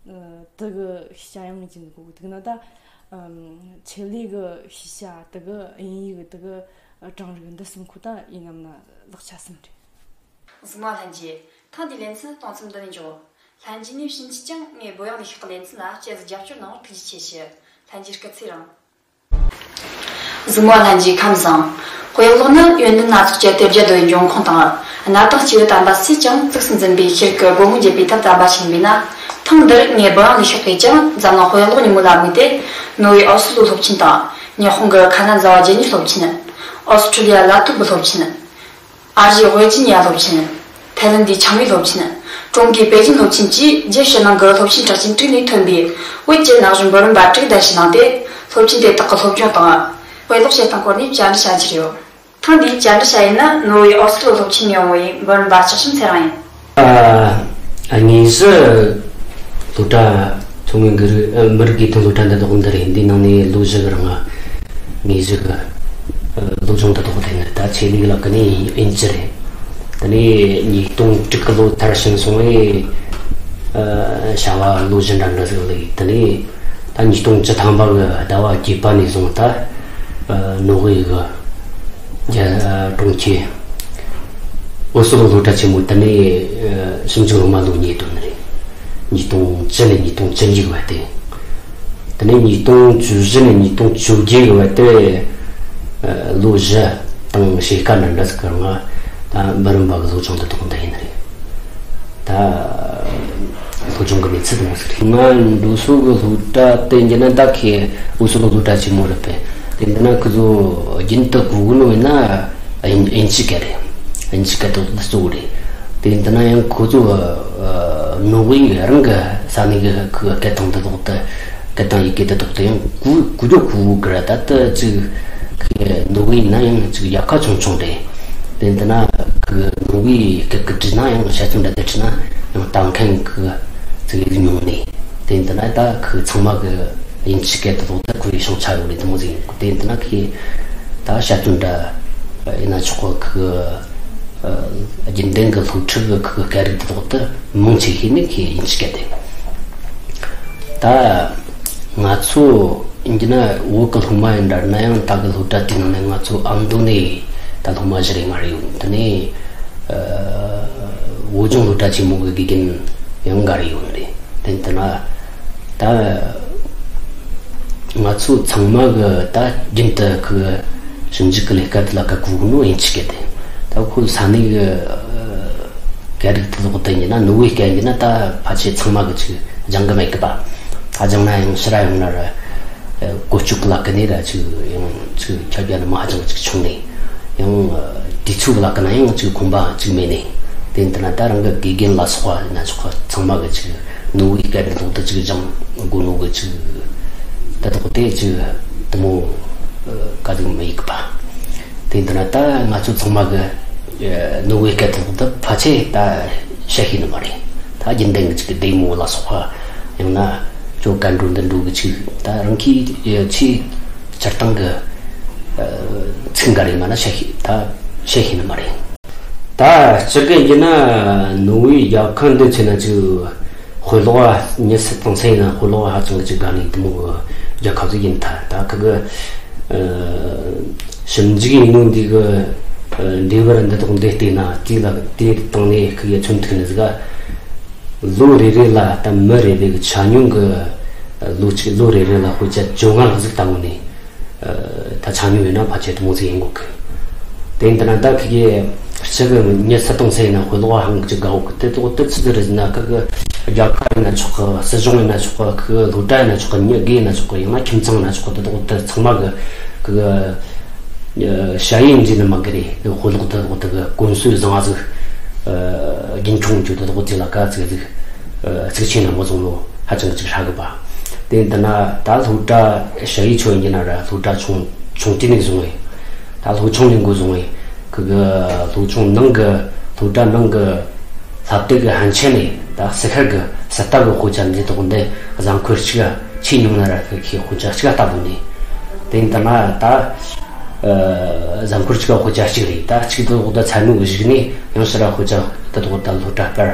དེ་གི་ཤེས་བྱ་ཡང་ཅིག་གོ་གི། དེ་ན་ད། ཨམ། ཆེད་ལས་གི་ཤེས་བྱ་དེ་གི་དབྱིན་ཡིག་གི་དེ་གི་གྲངས་རིག་འདི་གསུམ་ཁོ་ད་ཡིན་ནམ་ན་ལེགས་ཆ་གསུམ་རེད། གཟིགས་མོ་ལྷན་རྒྱས། ཐེངས་འདིའི་ལེ་ཚན་གཏོང་མཚམས་འདི་ནས་འཇོག་ལྷན་རྒྱས་ནས་ཕྱིན་ཆད་ཀྱང་ངའི་བོད་ཡིག་ལས་ཤག་གི་ལེ་ཚན་ལ་སྤྱན་གཟིགས་རྒྱབ་སྐྱོར་གནང་བར་ཐུགས་རྗེ་ཆེ་ཞུ། ལྷན་རྒྱས་སྐུ་ཚེ་རིང་། གཟིགས་མོ་ལྷན་རྒྱས་ཁམས་བཟང་། དཔེ་ཀློག་ནི་ཡོན་ཏན་སྣ་ཚོགས་ཀྱི་དེབ་བརྒྱ་བསྡུ་བའི་འབྱུང་ཁུངས་དང་། གནའ་དེང་སྐྱེས་བུ་དམ་པ་སུས་ཀྱང་གཙིགས་སུ་འཛིན་པའི་ཤེས་རིག་གི་སྒོ་མོ་འབྱེད་པའི་ཐབས་དམ་པ་ཞིག་ཡིན་པས་ན། ཐེངས་འདིར་ངས་བོད་ཡིག་ལས་ཤག་གིས་ཀྱང་འཛམ་གླིང་དཔེ་ཀློག་ཉིན་མོ་ལ་དམིགས་ཏེ། ནོར་ཝེ་ཨོ་སི་ལོ་སློབ་ཆེན་དང་། ཉི་ཧོང་གི་ཁ་ན་ཛ་ཝ་རྒྱལ་གཉེར་སློབ་ཆེན། ཨོ་སི་ཁྲུ་ལི་ཡ་ལ་ཐུག་གི་སློབ་ཆེན། ཨ་རིའི་ཝེར་ཇི་ནི་ཡ་སློབ་ཆེན། ཐའི་ལན་ཌི་ཆང་ཝེ་སློབ་ཆེན། ཀྲུང་གོའི་པེ་ཅིན་སློབ་ཆེན་བཅས་རྒྱལ་ཕྱི་ནང་གི་སློབ་ཆེན་གྲགས་ཅན་དྲུག་ནས་ཐོན་པའི་བོད་ཀྱི་ན་གཞོན་འབུམ་རམས་པ་དྲུག་གདན་ཞུ་གནང་སྟེ། སློབ་ཆེན་དེ་དག་གི་སློབ་སྦྱོང་དང་། དཔེ་ཀློག་བྱེད་སྟངས་སྐོར་ནས་བཅར་འདྲི་བྱ་རྒྱུ་ཡོད། ཐེངས་འདིའི་བཅར་འདྲི་བྱ་ཡུལ་ནི་ནོར་ཝེ་ཨོ་སི་ལོ་སློབ་ཆེན་ནས་ཡོང་བའི་འབུམ་རམས་པ་ལྕགས་ཞབས་ཚེ་རིང་ཡིན། ཨ། དངོས་སུ་སློབ་གྲྭ་མཚོ་སྔོན་གྱི་རིགས། ཨ། མི་རིགས་དགེ་ཐོན་སློབ་གྲྭ་འདི་དག་འདི་རེད། འདིའི་ནང་ནས་ལོ་བཞི་གི་རིང་དངོས་སུ་གི། ཨ། སློབ་སྦྱོང་དེ་དག་ཐེངས་ད་ཆེད་ལས་ལག་གི་ནས་ཡིན་གྱི་རེད། དེ་ནས་ཉིས་སྟོང་དྲུག་གི་ལོ་མཐར་ཕྱིན་སོང་བས། ཨ། བྱ་བ་ལོ་བཞི་འདྲ་འདྲ་ཟིག་ལས། དེ་ནས་ད་ཉིས་སྟོང་བཅུ་ཐམ་པ་གི་ཟླ་བ་བརྒྱད་པ་ནས་བཟུང་ད། ཨ། ནོར་ཝེ་གི་རྒྱལ། ཨ། གྲོང་ཁྱེར་ འོ་སོག་སློབ་གྲྭ་ཆེན་མོ་དེ་ནས་ཞིབ་འཇུག་སློབ་མ་ལོ་གཉིས་བཏོན་ནི་རེད། ཉིས་སྟོང་བཅུ་ནས་ཉིས་སྟོང་བཅུ་གཉིས་བར་དེ། དེ་ནས་ཉིས་སྟོང་བཅུ་བཞི་ནས་ཉིས་སྟོང་བཅོ་བརྒྱད་བར་དེ་ལོ་བཞི་དང་ཕྱེད་ཀ་འདྲ་འདྲ་ཟིག་གི་རིང་ད་འབུམ་རམས་པ་གི་སློབ་སྦྱོང་དེ་ཐོག་འདི་ཡིན་ནི་རེད། ད་སློབ་སྦྱོང་གི་གནས་ཚུལ་དེ་མོ་ཟིག་རེད། ང་འགྲོ་སོ་གི་སློབ་གྲྭ་དེ་འགྱུར་ན་ད་ཁེ་འོ་སོག་གི་སློབ་གྲྭ་ཆེན་མོ་རེད་པས། དེ་འདི་ན་ཁི་ཚོ་རྒྱུན་དུ་གོ་གི་ནོ་ཡིན་ན་དབྱིན་དབྱིན་ཇི་སྐད་རེད། དབྱིན་ཇི་སྐད་དུ་གཙོ་བོ་རེད། དེ་འདི་ན་ཡང་ཁོ་ཚོ་ནོ་ཝེ་རང་གི་ས་གནས་གི་ཁི་སྐད་དང་དེ་དག་དེ་སྐད་དང་ཡི་གེ་དེ་དག་དེ་ཡང་གོ་གོ་རྒྱུ་གོ་གི་ར། ད་ལྟ་ཅིག་ཁི་ནོ་ཝེ་ན་ཡང་ཅིག་ཡག་ཁ་ཆུང་ཆུང་རེད། དེ་འདི་ན་ཁི་ནོ་ཝེ་སྐད་གི་བྲིས་ན་ཡང་བཤད་ཚུལ་འདྲ་དེ་བྲིས་ན་ཡང་ལྟ་མཁན་ཁི་ཅིག་ཡོད་མྱོང་ནས། དེ་འདི་ན་ད་ཁི་ཚང་མ་གི་དབྱིན་ཇི་སྐད་དེ་དག་ད་ཁོའི་ཤོང་ཆ་ཡོད་རེད། དེ་མོ་ཟིག་ཡིན། དེ་འདི་ན་ཁི་ད་བཤད་ཚུལ་འདྲ་ཡིན་ན་ཆོག་གི། ཁི་རྒྱུན་ལྡན་གི་སློབ་ཁྲིད་གི་ཁི་སྐད་རིགས་དེ་དག་ད་མང་ཆེ་ཤོས་ནི་ཁི་དབྱིན་ཇི་སྐད་དེ། ད་ང་ཚོ་ཡིན་གྱི་ན་བོད་གི་སློབ་མ་ཡིན་འདྲ་ན་ཡང་ད་གི་སློབ་གྲྭ་དེའི་ནང་ནས་ང་ཚོ་ཨ་མདོ་ནས་ད་སློབ་མ་བཞི་རེ་ལྔ་རེ་ཡོད། དེ་ནས་བོད་ལྗོངས་སློབ་གྲྭ་ཆེན་མོ་གི་དགེ་རྒན་ཡང་འགའ་རེ་ཡོད་རེད། དེ་ལྟ་ན་ད་ང་ཚོ་ཚང་མ་གི་ད་རྒྱུན་དུ་གི་ཞིབ་འཇུག་གི་ལས་ཀ་དེ་ལ་ག་གོ་གི་ནོ་དབྱིན་ཇི་སྐད་དེ། ད་ཁོ་ས་གནས་གི་སྐད་རིགས་དེ་ལོག་དེ་ཡིན་ན་ནོ་ཝེ་སྐད་ཡིན་ན་ད་ཕལ་ཆེར་ཚང་མ་གི་ཅིག་སྦྱང་གི་མེད་གི་པ། ད་སྦྱང་ན་ཡང་ཕྱིར་ཡོང་ན་ར་བཀོལ་སྤྱོད་ལ་གི་ནས་ར་ཅིག་ཡང་ཅིག་ཁྱབ་རྒྱ་ནི་མ་ཧ་ཅང་ཅིག་ཆུང་ནས། ཡང་དུས་ཚོད་ལ་གི་ན་ཡང་ཅིག་ཁོམ་པ་ཅིག་མེད་ནས། དེ་འདི་ན་ད་རང་གི་དགེ་རྒན་ལ་སོགས་པ་ཡིན་ན་ཆོག་གི། ཚང་མ་གི་ཅིག་ནོ་ཝེ་སྐད་རིགས་ལོག་དེ་ཅིག་སྦྱང་དགོས་ནོ་གི་ཅིག་ད་དོག་དེ་ཅིག་དེ་མོ་ག་ཟིག་མི་ཡིག་པ། དེ་འདི་ན་ད་ང་ཚོ་ཚང་མ་གི་ནོ་ཝེ་སྐད་དེ་ལོག་དེ་ཕལ་ཆེར་ད་བཤད་ཤེས་ནི་མ་རེད། ད་རྒྱུན་ལྡན་གི་ཅིག་གི་བདེ་མོ་ལ་སོགས་པ་ཡང་ན་ཅོ་ག་འགྲོ་འདི་འགྲོ་གི་ཅིག་ད་རང་གི་ཆེས་སྤྱིར་བཏང་གི་ཚིག་འགའ་རེ་མ་ན་བཤད་ཤེས་ད་བཤད་ཤེས་ནི་མ་རེད། ད་སྤྱི་སྐད་ཡིན་ན་ནོ་ཝེ་རྒྱལ་ཁབ་འདི་མཚོན་ན་ཅིག་དཔེ་ཀློག་པ་མྱི་སུ་དང་སུ་ཡིན་ན་དཔེ་ཀློག་པ་ཧ་ཅང་གི་ཅིག་དགའ་ནི་དེ་མོ་གི་རྒྱལ་ཁབ་ཅིག་ཡིན། ད་ད་ཁི་གི་ཞིབ་འཇུག་ཡིན་ནོ་འདི་གི་འདི་བར་འདི་དག་འདི་བལྟས་ན་དེ་ལ་དེ་སྟེང་ནས་ཁི་གི་མཚོན་ཐུབ་ནི་ཟིག་ག་ལོ་རེ་རེ་ལ་ད་མི་རེ་རེ་གི་ཆ་སྙོམས་གི་ལོ་གཅིག་ལོ་རེ་རེ་ལ་དཔེ་ཆ་བཅོ་ལྔ་ལྷག་ཟིག་བལྟ་དགོས་ནི། ད་ཆ་སྙོམས་ཡོད་ན་ཕལ་ཆེར་དེ་མོ་ཟིག་ཡིན་དགོས་གི། དེ་འདི་ན་ད་ཁི་གི་སྤྱི་གི་མྱི་སུ་དང་སུ་ཡིན་ན་དཔེ་ཀློག་པ་ཧང་གི་ཅིག་དགའ་བོ་གི། དེ་དག་དེ་ཆི་ཟིག་རེད་ཟེར་ན་ཁི་གི་རྒྱལ་ཁབ་ཡིན་ན་ཆོག་གི། སྲིད་གཞུང་ཡིན་ན་ཆོག་གི། ཁི་གི་སློབ་གྲྭ་ཡིན་ན་ཆོག་གི། མྱི་སྒེར་ཡིན་ན་ཆོག་གི། ཡང་ན་ཁྱིམ་ཚང་ཡིན་ན་ཆོག་གི། དེ་དག་དེ་ཚང་མ་གི་ཁི་གི་ཞ་ཡི་འདི་ནི་མ་གི་རེད། དཔེ་ཀློག་དེ་དག་དེ་གི་གོམས་སྲོལ་བཟང་བ་ཟིག་རྒྱུན་འཁྱོངས་རྒྱུ་དེ་དག་དེ་ལ་ག་ཟིག་ཟིག་ཚིག་ཆེན་ན་མོ་བཟུང་ལོ་ཧ་ཅང་གི་ཅིག་ཧྲ་གི་པ། དེ་འདི་ན་ད་སློབ་གྲྭ་ཞ་ཡི་ཆོས་ཡིན་ན་ར་སློབ་གྲྭ་ཆུང་ཆུང་དུས་ནས་བཟུང་བས། ད་སློབ་ཆུང་ནས་འགོ་བཟུང་བས་ཁི་གི་སློབ་ཆུང་ནང་གི་སློབ་གྲྭ་ནང་གི་བསླབ་དེབ་གི་ཕན་ཆད་ནས་ད་སི་ཁར་གི་སི་ཏ་གི་དཔེ་ཆ་འདི་དག་འདི་གཟའ་འཁོར་གཅིག་ག་ཆེས་ཉུང་ན་ར་ཁི་ཁི་དཔེ་ཆ་གཅིག་ག་ལྟ་དགོས་ནས། དེ་འདི་ན་ད་གཟའ་འཁོར་གཅིག་ག་དཔེ་ཆ་གཅིག་རེད། ད་གཅིག་དེ་འོག་ད་ཚར་ནོ་གི་གཞུག་ནས་ཡང་ཕྱིར་ར་དཔེ་ཆ་དེ་དག་ད་སློབ་གྲྭ་སྤར།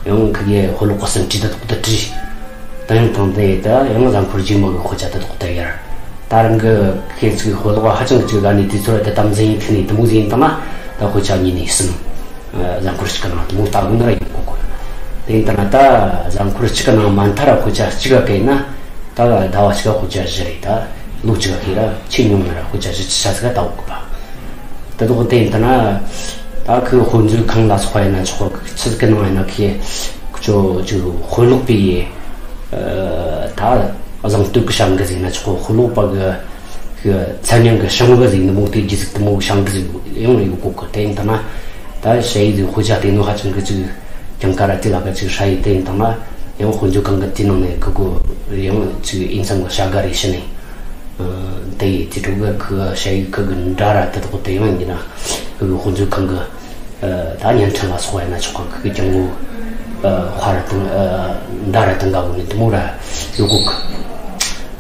ཡང་ཁི་གི་དཔེ་ཀློག་གི་ཟིན་བྲིས་དེ་དག་ད་བྲིས། དེ་ཡང་དང་དེ་ད་ཡང་གཟའ་འཁོར་རྗེས་མ་གི་དཔེ་ཆ་དེ་དག་ད་ཡར། ད་རང་གི་ཁྱེད་ཚོའི་དཔེ་ཀློག་པ་ཧ་ཅང་གི་ཅིག་དགའ་ནས་དུས་ཚོད་དེ་དམ་འཛིན་ཡིན་ཐུབ་ནས་དེ་མོ་ཟིག་ཡིན་དང་ན་ད་དཔེ་ཆ་གཉིས་ནས་གསུམ། གཟའ་འཁོར་གཅིག་གི་ནང་དེ་མོ་ལྟ་དགོས་ན་ར་ཡོང་གོ་གོ། དེ་ཡིན་དང་ན་ད་གཟའ་འཁོར་གཅིག་གི་ནང་མ་མཐའ་ར་དཔེ་ཆ་གཅིག་ག་གས་ན་ད་ཟླ་བ་གཅིག་ག་དཔེ་ཆ་བཞི་རེད། ད་ལོ་གཅིག་ག་གས་ར་ཆེས་ཉུང་ན་ར་དཔེ་ཆ་བཞི་ཆ་ཟིག་ག་ལྟ་དགོས་གི་པ། དེ་དག་དེ་ཡིན་དང་ན་ད་ཁོའི་དཔེ་མཛོད་ཁང་ལ་སོགས་པ་ཡིན་ན་ཆོག་གི། ཆི་ཟིག་གི་ནང་ཡིན་ན་ཁོའི་ཁོ་ཚོ་ཅིག་དཔེ་ཀློག་པའི་ད་གཟེངས་བསྟོད་གི་བྱ་འགུལ་ཟིག་ཡིན་ན་ཆོག་དཔེ་ཀློག་པ་གི་གི་མཚན་སྙན་གི་བྱ་འགུལ་ཟིག་འདི་མོ་དེ་རྒྱུ་ཟིག་དེ་མོ་བྱ་འགུལ་ཟིག་ཡང་ཡོད་གོ་གི། དེ་ཡིན་དང་ན་ད་ཞ་ཡི་ཟིག་དཔེ་ཆ་དེ་ནོ་ཧ་ཅང་གི་ཅིག་གྱང་ཀ་ར་དེ་ལ་ག་ཅིག་ཧྲ་ཡི། དེ་ཡིན་དང་ན་ཡང་དཔེ་མཛོད་ཁང་གི་དེ་ནང་ནས་གི་གོ་ཡང་ཅིག་ཨིན་ཚང་གི་བྱ་དགའ་རེ་ཤི་ནས། དེ་ཡི་དེ་དྲུག་གི་ཁུ་ཞ་ཡི་ཁུ་གི་འདྲ་ར་དེ་དག་དེ་ཡང་ཡིན་ན་ཁུ་གི་དཔེ་མཛོད་ཁང་གི་ད་བརྙན་འཕྲིན་ལ་སོགས་ཡིན་ན་ཆོག་གི། ཁུ་གི་ཀྱང་ངོ་དཔའ་ར་དང་འདྲ་ར་དང་འགའ་བོ་ནི་དེ་མོ་ར་ཡོད་གོ་གི།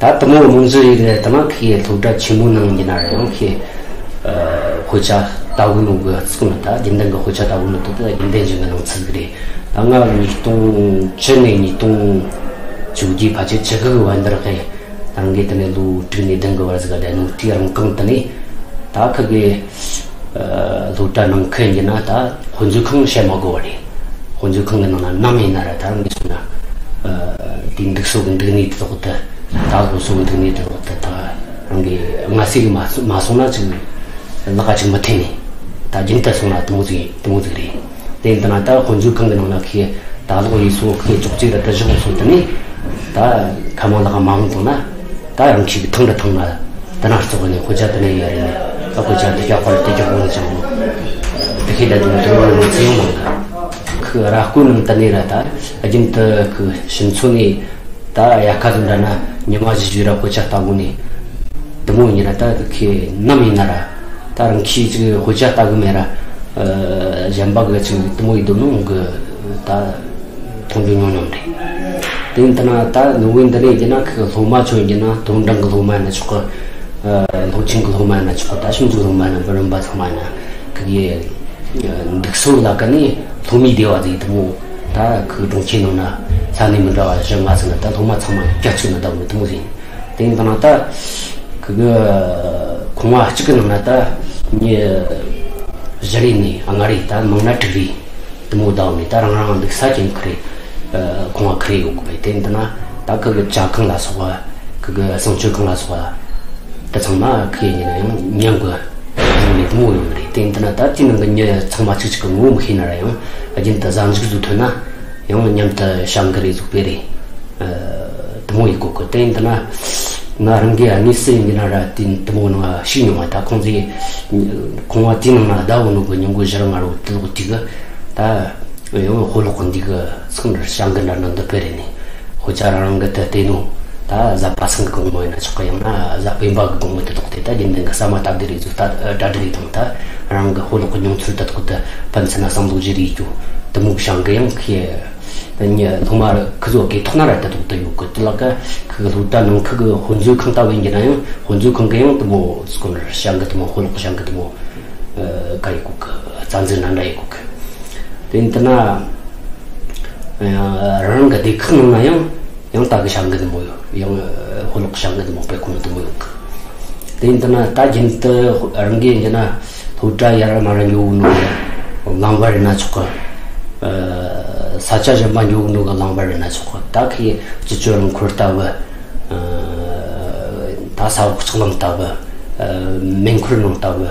ད་དེ་མོ་རྨང་གཞི་ཡིན་ནས་དེ་ན་ཁུ་ཡི་སློབ་གྲྭ་ཆེན་མོ་ནང་ཡིན་ན་ར་ཡང་ཁུ་དཔེ་ཆ་ལྟ་བུ་ནོ་གི་ཚིག་ནི་ད་རྒྱུན་ལྡན་གི་དཔེ་ཆ་ལྟ་བུ་ནོ་དེ་ད་རྒྱུན་ལྡན་གཞུང་གི་ནང་ཚིག་རེད། ད་ང་ཉིས་སྟོང་བཅུ་ནས་ཉིས་སྟོང་བཅོ་བརྒྱད་ཕལ་ཆེར་ཆི་གི་བར་འདིར་ཧེ། ད་རང་གི་དེ་ནས་ལོ་དྲུག་ནས་བདུན་གི་བར་ཟིག་ག་བསྡད་ནོ་དེའི་རིང་གང་དེ་ནས་ད་ཁུ་གི་ སློབ་གྲྭ་ནང་ཁུལ་ཡིན་ན་ད་དཔེ་མཛོད་ཁང་བཤད་མ་དགོས་པ་རེད། དཔེ་མཛོད་ཁང་གི་ནང་ན་ནམ་ཡིན་ན་ར་ད་རང་གིས་སོང་ན་དེའི་འདུག་སོ་གི་འདུག་གནས་དེ་དག་ཏུ། ད་སློབ་གསོ་གི་འདུག་གནས་དེ་དག་ཏུ་ད་རང་གིས་ང་སྲིད་གི་མ་སོང་མ་སོང་ན་ཅིག་ལག་ཅིག་མི་ཐེན་ནས་ད་རྒྱུན་དུ་སོང་ན་དེ་མོ་ཟིག་དེ་མོ་ཟིག་རེད། དེ་ཡིན་ད་ན་ད་དཔེ་མཛོད་ཁང་གི་ནང་ན་ཁོས་ད་ལོག་ཡིན་སོང་ཁོས་ཅོག་ཙེ་ར་དུ་བཞག་སོང་དུ་ནས་ད་ཁ་མང་ལག་མ་འོང་དང་ན། ད་རང་ཁྱི་གི་ཐང་ར་ཐང་ན་དེ་ན་བཙོག་ནས་དཔེ་ཆ་དེ་ནས་ཡོད་རེད་ནས། ད་དཔེ་ཆ་དེ་རྒྱག་པར་དེ་རྒྱག་དགོས་ནས་ཅང་མོ་དེ་ཁྱེད་ད་དུང་དུ་རོ་ནས་ཚེ་ཡོང་མང་ད་ཁོས་ར་སྐུ་ནང་དེ་ནས་ར་ད་རྒྱུན་དུ་ཁོས་ཤིང་ཚོ་ནས་ད་ཡ་ཁ་དུ་འདྲ་ན་ཉི་མ་བཞི་བཞི་ར་དཔེ་ཆ་ལྟ་དགོས་ནས་དེ་མོ་ཡིན་ན་ད་ཁྱེད་ནམ་ཡིན་ན་ར་ད་རང་ཁྱི་ཅིག་དཔེ་ཆ་ལྟ་གི་མེད་ར་གཞན་པ་གི་ཅིག་དེ་མོ་ཡིན་དུ་ནོ་གི་ད། མཐོང་རྒྱུ་ཉུང་ཉུང་རེད། དེ་ཡིན་ད་ན་ད་ནུ་བོའི་འདི་ནས་ཡིན་ན་ཁོས་སློབ་མ་ཚོ་ཡིན་ན་དོན་གྲངས་ཀྱི་སློབ་མ་ཡིན་ན་ཆོག་གི། སློབ་ཆེན་གྱི་སློབ་མ་ཡིན་ན་ཆོག་གི། ད་ཤིང་འཛུགས་སློབ་མ་ཡིན་ན་འབུམ་རམས་པ་ཚང་མ་ཡིན་ན་ཁོ་གི་འདུག་སོ་ལ་ཀ་ནས་སློབ་མའི་སྡེ་བ་ཟིག་དེ་མོ་ད་ཁོའི་གྲོང་ཁྱེར་ནང་ན་ས་གནས་མི་འདྲ་བ་བཞི་ལྔ་ཚོ་ན་ད་སློབ་མ་ཚང་མ་རྒྱ་ཆེ་ན་ད་མོ་དེ་མོ་ཟིག་ཡིན། དེ་ཡིན་ད་ན་ད་ཁོ་གི་ཁང་བ་གཅིག་གི་ནང་ན་ད་མྱི་བཞི་རེ་ནས་ལྔ་རེ་ད་མང་ན་དྲུག་རེ། དེ་མོ་བསྡད་ནས་ད་རང་རང་འདུག་ས་ཅན་ཁི་རེ། ཁང་བ་ཁི་རེ་ཡོད་གི་བས། དེ་འདི་ན་ད་ཁི་གི་ཇ་ཁང་ལ་སོགས་པ། ཁི་གི་གསང་སྤྱོད་ཁང་ལ་སོགས་པ། དེ་ཚང་མ་ཁི་ཡིན་ན་ཡང་མཉམ་གི་ཡོང་ནས་དེ་མོ་ཡོང་གི་རེད། དེ་འདི་ན་ད་དེའི་ནང་གི་མྱི་ཚང་མ་གཅིག་གཅིག་གི་ངོ་མི་ཤེས་ན་ར་ཡང་རྒྱུན་དུ་གཟའ་མཇུག་ཟིག་ཐོན་ན་ཡང་མཉམ་དུ་བྱ་འགུལ་རེ་ཟིག་སྤེལ་རེད། དེ་མོ་ཡིན་གོ་གི། དེ་འདི་ན་ང་རང་གི་གནས་ཚུལ་ཡིན་གྱི་ན་ར་དེ་དེ་མོ་ནང་ཞུགས་མྱོང་བ། ད་ཁོང་ཚོས་ཁང་བ་དེའི་ནང་ན་བསྡད་ཡོད་ནོ་གི་ཉིན་གུང་བཞི་ར་ང་རོ་དེ་ལོག་དུས་གི་ད་ཡང་དཔེ་ཀློག་གི་འདི་གི་ཚང་ར་བྱ་འགུལ་འདྲ་འདྲ་འདི་སྤེལ་རེད་ནས། དཔེ་ཆ་རང་རང་གི་དེ་བལྟས་ནོ། ད་གཟའ་པ་སངས་གི་དགོང་མོ་ཡིན་ན་ཆོག་གི། ཡང་ན་གཟའ་སྤེན་པ་གི་དགོང་མོ་དེ་ཐོག་དེ་ད་རྒྱུན་ལྡན་གི་ཟ་མ་སྟབས་བདེ་རེ་ཟིག་ད་གྲ་སྒྲིག་དང་ད་རང་གི་དཔེ་ཀློག་གི་མྱོང་ཚོར་དེ་ཐོག་ཏུ་ཕན་ཚུན་ན་བསམ་བློ་བརྗེ་རེས་རྒྱུ་དེ་མོ་གི་བྱ་འགུལ་ཡང་ཁི་ཡ། ད་ཉི་སློབ་མ་ཁི་ཚོ་གི་ཐོག་ན་ར་ད་དུང་ད་ཡོད་གི། དེ་ལ་ཀ་ཁི་གི་སློབ་གྲྭ་ནང་ཁུལ་གི་དཔེ་མཛོད་ཁང་ལྟ་བུ་ཡིན་གྱི་ན་ཡང་དཔེ་མཛོད་ཁང་གི་ཡང་དེ་མོ་སྐོར་བྱ་འགུལ་དེ་མོ་དཔེ་ཀློག་བྱ་འགུལ་དེ་མོ་ཨ་ག་ཡི་གོ་གི། རྩ་འཛིན་ན་འདྲ་ཡི་གོ་གི། དེ་ཡིན་ད་ན་ཨ་རང་གི་སྡེ་ཁག་ནང་ན་ཡང་ཡང་ལྟ་གི་བྱ་འགུལ་དེ་མོ་ཡོད། ཡང་ཨ་དཔེ་ཀློག་བྱ་འགུལ་དེ་མོ་སྤེལ་གོ་ནི་དེ་མོ་ཡོད་གི། དེ་ཡིན་ད་ན་ད་རྒྱུན་དུ་རང་གི་ཡིན་གྱི་ན་སློབ་གྲྭ་ཡར་མར་འགྱོ་གི་ནོ་གི་ལམ་བར་ཡིན་ན་ཆོག་གི། ཨ་ས་ཆ་གཞན་པ་འགྱོ་གི་ནོ་གི་ལམ་བར་ཡིན་ན་ཆོག་གི། ད་ཁི་སྤྱི་སྤྱོད་རླངས་འཁོར་ལྟ་བུ། ཨ་ད་ས་འོག་ལྕགས་ལམ་ལྟ་བུ། ཨ་མེ་འཁོར་ནང་ལྟ་བུ།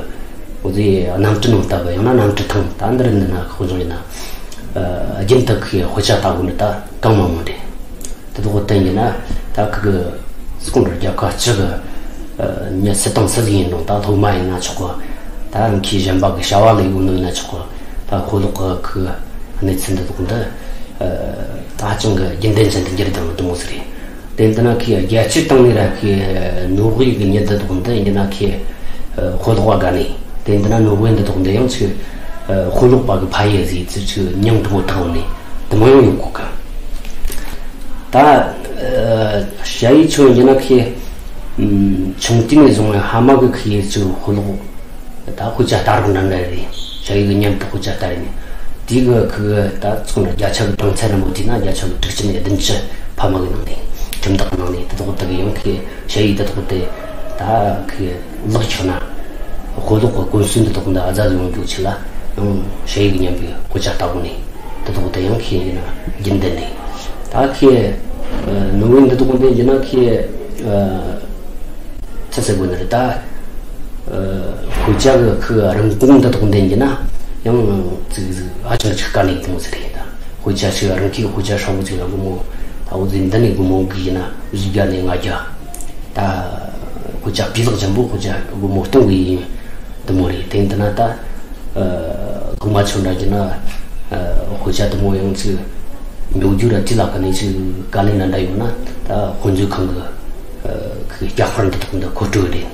འོ་དེ་གནམ་གྲུ་ནང་ལྟ་བུ། ཡང་ན་གནམ་གྲུ་ཐང་ད་འདིར་འདི་ན་ཁོ་བྱུང་ཡིན་ན། ཨ་རྒྱུན་དུ་ཁི་དཔེ་ཆ་ལྟ་དགོས་ནི་ད་གང་མང་མང་རེད། དེ་ཚོ་བསྟན་གྱི་ན་ད་ཁི་གི་སྐོང་རྒྱལ་ཁབ་སྤྱི་གི་ཨ་མྱི་སུ་དང་སུ་ཟིག་ཡིན་རུང་ད་སློབ་མ་ཡིན་ན་ཆོག་གི། ད་རང་ཁྱི་གཞན་པ་གི་བྱ་བ་ལས་ཡོད་ནོ་ཡིན་ན་ཆོག་གི། ད་དཔེ་ཀློག་གི་ཁི་གནས་ཚུལ་འདི་ཚོ་འདི་ཨ་ད་ཧ་ཅང་གི་རྒྱུན་ལྡན་ཅན་དུ་འགྱུར་བཏང་ནི་དེ་མོ་ཟིག་རེད། དེ་འདི་ན་ཁི་རྒྱ་ཆེ་བཏང་ནི་ར་ཁི་ནོར་ཝེ་གི་མྱི་འདི་དག་འདི་ཡིན་ན་ཁི་ཨ་དཔེ་ཀློག་པ་དགའ་ནི། དེ་འདི་ན་ནོར་ཝེ་འདི་དག་འདི་ཡང་ཆི་ཨ་དཔེ་ཀློག་པ་གི་ཕ་ཡུལ་ཟིག་ཚུལ་ཆི་མྱིང་དེ་མོ་བཏགས་ནི་དེ་མོ་ཡང་ཡོད་གོ་གི། ད་ཨ་ཞ་ཡི་ཆོ་ཡིན་ན་ཁི་ཨམ་ཆུང་དུས་ནས་བཟུང་བའི་ཧ་མ་གི་ཁི་ཡི་ཆི་དཔེ་ཀློག་ད་དཔེ་ཆ་ལྟ་རོགས་འདྲ་འདྲ་རེད། ཞ་ཡི་གི་མཉམ་དུ་དཔེ་ཆ་ལྟ་རེད་ནི། དེའི་གི་ཁི་གི་ད་ཚོང་ལ་བརྒྱ་ཆ་གི་གྲངས་ཚད་རིང་མོ་དེ་ན་བརྒྱ་ཆ་གི་དྲུག་ཅུ་ནས་བདུན་ཅུ་ཕ་མ་གི་ནང་ནས་ཁྱིམ་བདག་གི་ནང་ནས་དེ་དག་དག་གི་ཡང་ཁི་ཞ་ཡི་དེ་དག་དེ་ད་ཁི་ལག་ཆགས་ན་དཔེ་ཀློག་གི་གོམས་སྲོལ་འདི་དག་འདི་ཨ་ཛ་ཡོང་རྒྱུ་ཆེ་ལ་ཡང་ཞ་ཡི་གི་མཉམ་པའི་དཔེ་ཆ་ལྟ་གོ་ནས་དེ་དག་དེ་ཡང་ཁི་ཡིན་ན་རྒྱུན་ལྡན་རེད། ད་ཁི་ནུ་བོའི་འདི་དག་འདི་ཡིན་ན་ཁི། ཚ་ཚ་དགོས་ནི་རེད་ད། ཨ་དཔེ་ཆ་གི་ཁོའི་རིན་གོང་འདི་དག་འདི་ཡིན་ན་ཡང་ཙིག་ཙིག་ཧ་ཅང་ཅིག་དཀའ་ལས་དེ་མོ་ཟིག་རེད་ད། དཔེ་ཆ་ཞིག་རང་གི་དཔེ་ཆ་ཧྲ་བོ་ཅིག་ལ་སྒོར་མོ་ད་འོ་ཙི་འདི་ནས་སྒོར་མོ་གི་ཡིན་ན་བཞི་བརྒྱ་ནས་ལྔ་བརྒྱ། ད་དཔེ་ཆ་སྤུས་ལེགས་ཅན་པོ་དཔེ་ཆ་སྒོར་མོ་སྟོང་གི་ཡིན་དེ་མོ་རེད། དེ་འདི་ན་ད། ཨ་གོང་མ་ཚོ་འདྲ་གྱི་ན་ཨ་དཔེ་ཆ་དེ་མོ་ཡང་ཅིག་ཉོ་རྒྱུ་ར་དེ་ལ་ཁ་ནས་ཅིག་དཀའ་ལས་ན་འདྲ་ཡོད་ན་ད་དཔེ་མཛོད་ཁང་གི་ཨ་གི་རྒྱ་ཁར་འདི་དག་འདི་མཁོ་སྤྲོད་རེད།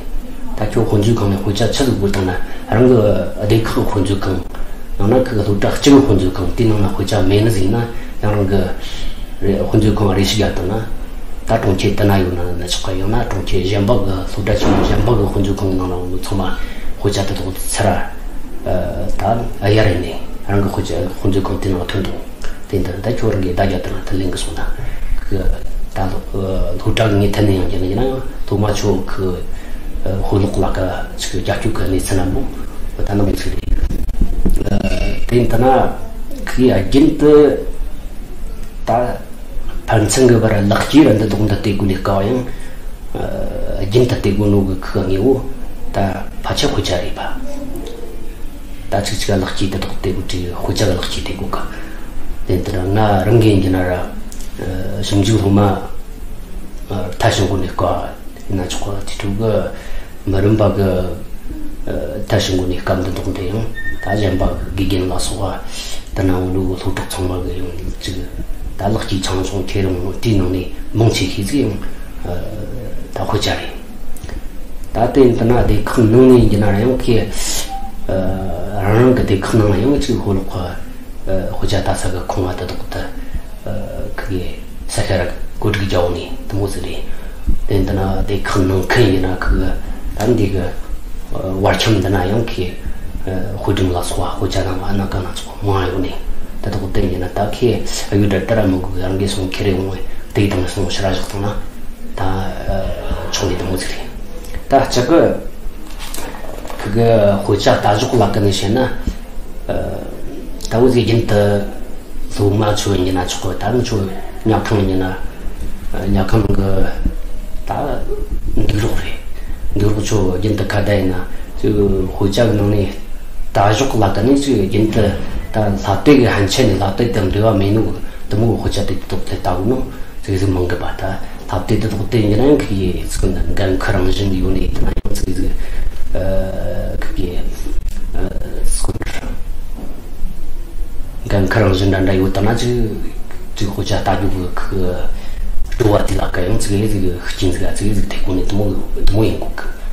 ད་ཁྱོད་དཔེ་མཛོད་ཁང་ནས་དཔེ་ཆ་ཆི་ཟིག་བུ་བཏང་ན་རང་གི་སྡེ་ཁག་དཔེ་མཛོད་ཁང་ཡང་ན་གི་སློབ་གྲྭ་གཅིག་གི་དཔེ་མཛོད་ཁང་དེ་ནང་ན་དཔེ་ཆ་མེད་ནི་ཟིག་ཡིན་ན་ཡང་རང་གི་རེ་དཔེ་མཛོད་ཁང་རེ་ཞིག་ཡར་བཏང་ན། ད་གྲོང་ཁྱེར་དེ་ན་ཡོད་ན་ན་ཆོག་གི། ཡང་ན་གྲོང་ཁྱེར་གཞན་པ་གི་སློབ་གྲྭ་ཆེན་མོ་གཞན་པ་གི་དཔེ་མཛོད་ཁང་ནང་ལ་འོང་ཚང་མ་དཔེ་ཆ་དེ་དག་ཚར་ར་ད་ཨ་ཡ་རེ་ནས་རང་གི་དཔེ་ཆ་དཔེ་མཛོད་ཁང་དེ་ནང་ཐོན་དང་། དེ་འདི་ད་ཁྱོད་རང་གི་བརྡ་རྒྱབ་དེ་ན་ད་ལེན་གི་སོང་ད་གི་ད་སློབ་གྲྭ་གི་ངས་ཐད་ནས་ཡང་རྒྱབ་ན་ཡིན་ན་ཡང་སློབ་མ་ཚོ་གི་དཔེ་ཀློག་ལ་ཀ་ཅིག་རྒྱབ་སྐྱོར་གི་གནས་ཚུལ་ན་མོ། ད་ནང་མི་ཚོད་རེད། དེ་ཡིན་ད་ན་ཁི་རྒྱུན་དུ་ད་ཕན་ཚུན་གི་བར་ལག་སྐྱེས་ར་འདི་དོག་འདི་སྟེ་དགོས་ནས་དཀའ་བ་ཡང་རྒྱུན་དུ་སྟེ་དགོས་ནོ་གི་ཁི་དངོས་བོ་ད་ཕལ་ཆེར་དཔེ་ཆ་རེད་པ། ད་ཅིག་ཅིག་ལག་སྐྱེས་དེ་དོག་སྟེ་དགོས་དྲི་དཔེ་ཆ་གི་ལག་སྐྱེས་དེ་དགོས་གི། དེ་ཡིན་ད་ན་ང་རང་གི་ཡིན་གྱི་ན་ར་ཞིབ་འཇུག་སློབ་མ་ཐ་ཞིང་དགོས་ནས་དཀའ་བ། ཡིན་ན་ཆོག་གི། དེ་འཕྲོ་གི་མི་རིམ་པ་གི་ཨ་ཐ་ཞིང་གོ་ནས་སྐབས་འདི་དོག་འདི་ཡང་ད་གཞན་པ་གི་དགེ་རྒན་ལ་སོགས་པ་ད་ནང་བོ་ལུག་སློབ་གྲོགས་ཚང་མ་གི་ཡང་ཅིག་ད་ལག་གཅིག་ཆང་ཆུང་ཁྱེར་ཡོང་ནོ་དེའི་ནང་ནས་མང་ཆེ་ཤོས་ཅིག་ཡང་ཨ་ད་དཔེ་ཆ་རེད། ད་དེ་ཡིན་ད་ན་སྡེ་ཁག་ནང་ནས་ཡིན་གྱི་ན་ར་ཡང་ཁི་ཨ་རང་རང་གི་སྡེ་ཁག་ནང་ལ་ཡང་ཅིག་ཤོ་ལོག་གི་ཨ་དཔེ་ཆ་ལྟ་ས་གི་ཁང་བ་དེ་དག་ཏུ་ཨ་ཁི་གི་ས་ཁ་ར་བཀོད་སྒྲིག་རྒྱག་ནས་དེ་མོ་ཟིག་རེད། དེ་འདི་ན་སྡེ་ཁག་ནང་ཁུལ་ཡིན་ན་ཁི་གི་ད་འདི་གི་ཨ་བར་ཁྱམས་འདི་ན་ཡང་ཁི་ཨ་དཔེ་སྒྲོམ་ལ་སོགས་པ་དཔེ་ཆ་དང་ཨ་ན་ཀ་ན་སོགས་པ་མང་ཡོད་ནས་དེ་དག་དེ་ཡིན་ན་ད་ཁི་ཨ་ཡུལ་འདྲ་ལྟར་མི་དགོས་གི། རང་གིས་སོང་ཁྱེར་རེ་འོང་བས་དེ་དང་སོང་ཕྱིར་བཞག་བཏང་ན་ད་ཨ་ཆོག་ནས་དེ་མོ་ཟིག་རེད། ད་གཅིག་གི་ཁི་གི་དཔེ་ཆ་ལྟ་ཞོག་ལ་ཀ་ནས་བཤད་ན། ཨ་ད་འུ་ཟིག་རྒྱུན་དུ་སློབ་མ་ཚོ་ཡིན་ན་ཆོག་གི། ད་ང་ཚོ་ཉལ་ཁང་ཡིན་ན་ཉལ་ཁང་གི་ད་འདུག་རོགས་རེད། འདུག་རོགས་ཚོ་རྒྱུན་དུ་ཁ་བརྡ་ཡིན་ན་ཚོ་དཔེ་ཆ་གི་ནང་ནས་ལྟ་ཞོག་ལ་ཀ་ནས་ཚོ་རྒྱུན་དུ་ད་སློབ་དེབ་གི་ཕན་ཆད་ནས་སློབ་དེབ་དང་འབྲེལ་བ་མེད་ནོ་དེ་མོ་དཔེ་ཆ་དེ་དོག་དེ་ལྟ་དགོས་ནོ་ཚོ་ཟིག་མང་གི་པ། ད་སློབ་དེབ་དེ་དོག་དེ་ཡིན་ན་ཡང་ཁི་གི་ཚིག་ན་འགན་ཁུར་རང་བཞིན་ཡོད་ནས་དེ་ན་ཡང་ཚིག་ཟིག་ཨ་ཁི་གི་ཨ་སྐོར་འགན་ཁུར་རང་བཞིན་འདྲ་འདྲ་ཡོད་ད་ན་ཅིག་ཅིག་དཔེ་ཆ་ལྟ་རྒྱུ་གི་ཁི་སྤྲོ་བ་དེ་ལ་ཀ་ཡང་ཚིག་ཟིག་ཤུགས་རྐྱེན་ཟིག་ཨ་ཚིག་ཟིག་ཐེབས་གོ་ནས་དེ་མོ་དེ་མོ་ཡིན་གོ་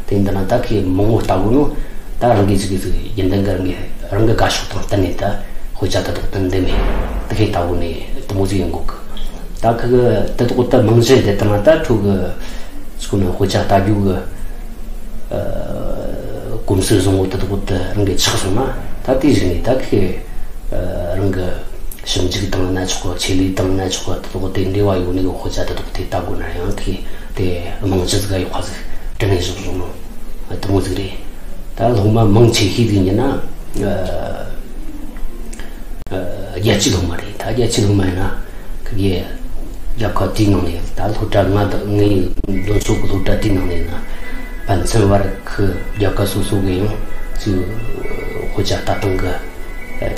གི། དེ་འདི་ན་ད་ཁི་མང་བོ་ལྟ་གོ་ནོ། ད་རང་གི་ཅིག་གི་ཅིག་རྒྱུན་ལྡན་གི་རང་གི་རང་གི་དགའ་ཕྱོགས་དང་བསྟུན་ནས་ད་དཔེ་ཆ་དེ་དག་ཏུ་འདི་མེད་དེ་ཁའི་ལྟ་བུ་ནས་དེ་མོ་ཟིག་ཡིན་གོ་གི། ད་ཁི་གི་དེ་དག་ད་རྨང་གཞི་དེ་ལྟར་ན་ད་ཁྲོ་གི་ཅིག་ནི་དཔེ་ཆ་ལྟ་རྒྱུ་གི་ཨ་གོམས་སྲོལ་བཟང་བོ་དེ་དག་ད་རང་གི་ཆགས་སོང་ན་ད་དེ་བཞིན་ནས་ད་ཁི་ཨ་རང་གི་ཞིབ་འཇུག་དང་ན་ཆོག་གི། ཆེད་ལས་དང་ན་ཆོག་གི། དེ་དག་དེ་འབྲེལ་བ་ཡོད་ནི་གི་དཔེ་ཆ་དེ་དག་དེ་ལྟ་དགོས་ན་ཡང་དེ་དེ་རྨང་གཞི་ཟིག་ག་ཡོད་པ་ཟིག་དྲན་ནས་བཞག་བཞག་ནོ་དེ་མོ་ཟིག་རེད། ད་སློབ་མ་མང་ཆེ་ཤོས་ཟིག་ཡིན་ན་ཨ་ཨ་རྒྱལ་སྤྱིའི་སློབ་མ་རེད། ད་རྒྱལ་སྤྱིའི་སློབ་མ་ཡིན་ན་ཁི་གི་རྒྱལ་ཁབ་དེའི་ནང་ནས་ད་སློབ་གྲྭ་ང་དང་ངའི་འདོན་ས་གི་སློབ་གྲྭ་དེའི་ནང་ནས་ན་ཕན་ཚུན་བར་ཁི་རྒྱལ་ཁབ་སོ་སོ་གི་ཡང་ཅིག་དཔེ་ཆ་ལྟ་སྟངས་གི་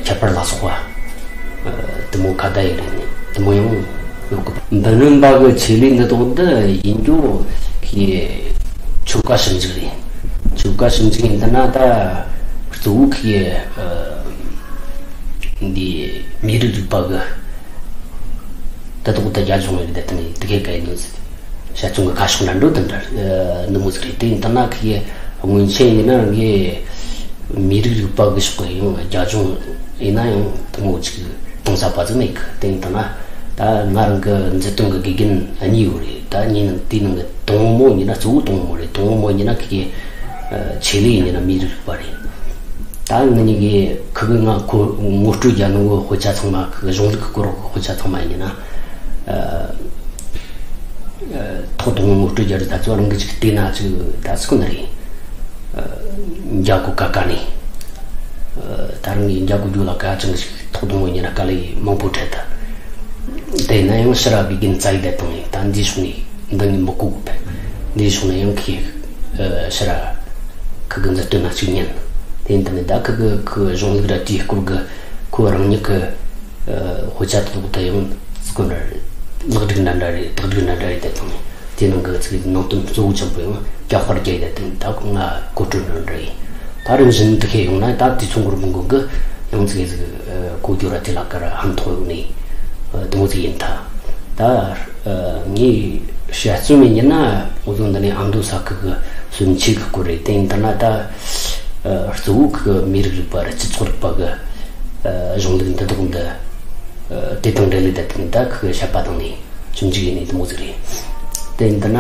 ཁྱད་པར་ལ་སོགས་པ་དེ་མོ་ཁ་བརྡ་ཡིན་རེད་ནི་དེ་མོ་ཡང་ཡོད་གི། འདི་ནི་འབའ་གི་ཆེད་ལས་འདི་དག་འདི་ཡིན་རྒྱུ་གི་ཆོལ་ཁ་ཞིབ་འཇུག་རེད། ཆོལ་ཁ་ཞིབ་འཇུག་ཡིན་ད་ན་ད་གཙོ་བོ་གི་འདི་མི་རིགས་རིག་པ་གི་ད་དག་ད་རྒྱ་གཞུང་ཡིན་ད་དེ་ནི་དེ་གའི་གའི་ནི་ཟེར། དཔྱད་རྩོམ་གྱི་ཁ་ཕྱོགས་འདྲ་འགྲོ་དེ་འདྲ་འདི་མོ་ཟིག་རེད། དེ་ཡིན་ད་ན་ཁི་སྔོན་ཆད་ཡིན་ན་ངས་མི་རིགས་རིག་པ་གི་ཕྱོགས་ཡིན་རྒྱ་གཞུང་ཡིན་ན་ཡང་དེ་མོ་ཅིག་གཏོང་ས་པ་ཟིག་མེད་གི། དེ་ཡིན་ད་ན་ད་ང་རང་གི་མཛུབ་སྟོན་གི་དགེ་རྒན་གཉིས་ཡོད་རེད། ད་གཉིས་ནང་དེའི་ནང་གི་དང་པོ་ཡིན་ན་གཙོ་བོ་དང་པོ་རེད། དང་པོ་ཡིན་ན་ཁི་ཆེད་ལས་ཡིན་ན་མི་རིགས་རིག་པ་རེད། ད་ང་གཉིས་ཀྱིས་ཁི་གི་ང་ཁོ་ངོ་སྤྲོད་རྒྱག་ནོ་གི་དཔེ་ཆ་ཚང་མ་ཁི་གི་གཞུང་ལུགས་ཀྱི་སྐོར་གྱི་དཔེ་ཆ་ཚང་མ་ཡིན་ན། ཐོག་དང་པོ་ངོ་སྤྲོད་རྒྱག་རེས་ད་ཚོ་རང་གི་ཅིག་བལྟས་ན་ཅིག་ད་ཚིག་ནི་རེད། འཇའ་གུ་ཀ་ཀ་ནས། ད་རང་གི་འཇའ་གུ་རྒྱུ་ལ་ཀ་ཅང་ཞིག་ཐོག་དང་པོ་ཉིན་ན་དཀའ་ལས་མང་པོ་འཕྲད་ད། དེ་ན་ཡང་ཕྱིར་ར་དགེ་རྒན་རྩ་ཡིག་དེ་བཏང་ནས་ད་འདིའི་ཕྱོགས་ནས་འདི་ནི་མི་གོ་གི་བས། འདིའི་ཕྱོགས་ནས་ཡང་ཁི་ཕྱིར་ར་ཁི་གི་མཛུབ་སྟོན་ན་ཅིག་ཉན། དེ་ཡིན་ད་ནི་ད་ཁི་གི་ཁི་གཞུང་ལུགས་ར་དེའི་སྐོར་གི་ཁོ་རང་ཉིད་ཀྱི་དཔེ་ཆ་དེ་ཚོ་ད་ཡང་སྐོར་ལག་སྒྲིག་འདྲ་འདྲ་རེད། དག་སྒྲིག་འདྲ་འདྲ་རེད་དེ་བཏང་ནས། དེ་ནང་གི་ཚིག་ནང་དོན་གཙོ་བོ་ཆེན་པོ་ཡང་རྒྱ་དཔར་རྒྱ་ཡི་དེ་ད་ང་གོ་སྤྲོད་འདྲ་འདྲ་ཡིན། ད་རིམ་བཞིན་དུ་ཁེ་ཡོང་ན་ད་དུས་ཚོད་འགོར་མི་འགོར་གི་ཡང་ཚིག་ཟིག་གོ་རྒྱུ་ར་དེ་ལ་ཀ་ར་ཧམ་ཐོག་ཡོང་ནས་དེ་མོ་ཚིག་ཡིན་ད། ད་ངའི་དཔྱད་རྩོམ་ཡིན་ན་འུ་ཚོ་འདི་ནས་ཨ་མདོ་ས་ཁུལ་གི་སོན་ཆས་གི་སྐོར་རེད། དེ་ཡིན་ད་ན་ད་གཙོ་བོ་གི་མི་རིགས་རིག་པ་ར་སྤྱི་ཚོགས་རིག་པ་གི་གཞུང་ལུགས་འདི་དག་འདི་དེ་དང་འབྲེལ་ལས་ད་དེ་ད་ཁུ་བཤད་པ་དང་ནས། ཞིབ་འཇུག་ཡིན་ནི་དེ་མོ་ཟིག་རེད། དེ་འདི་ན་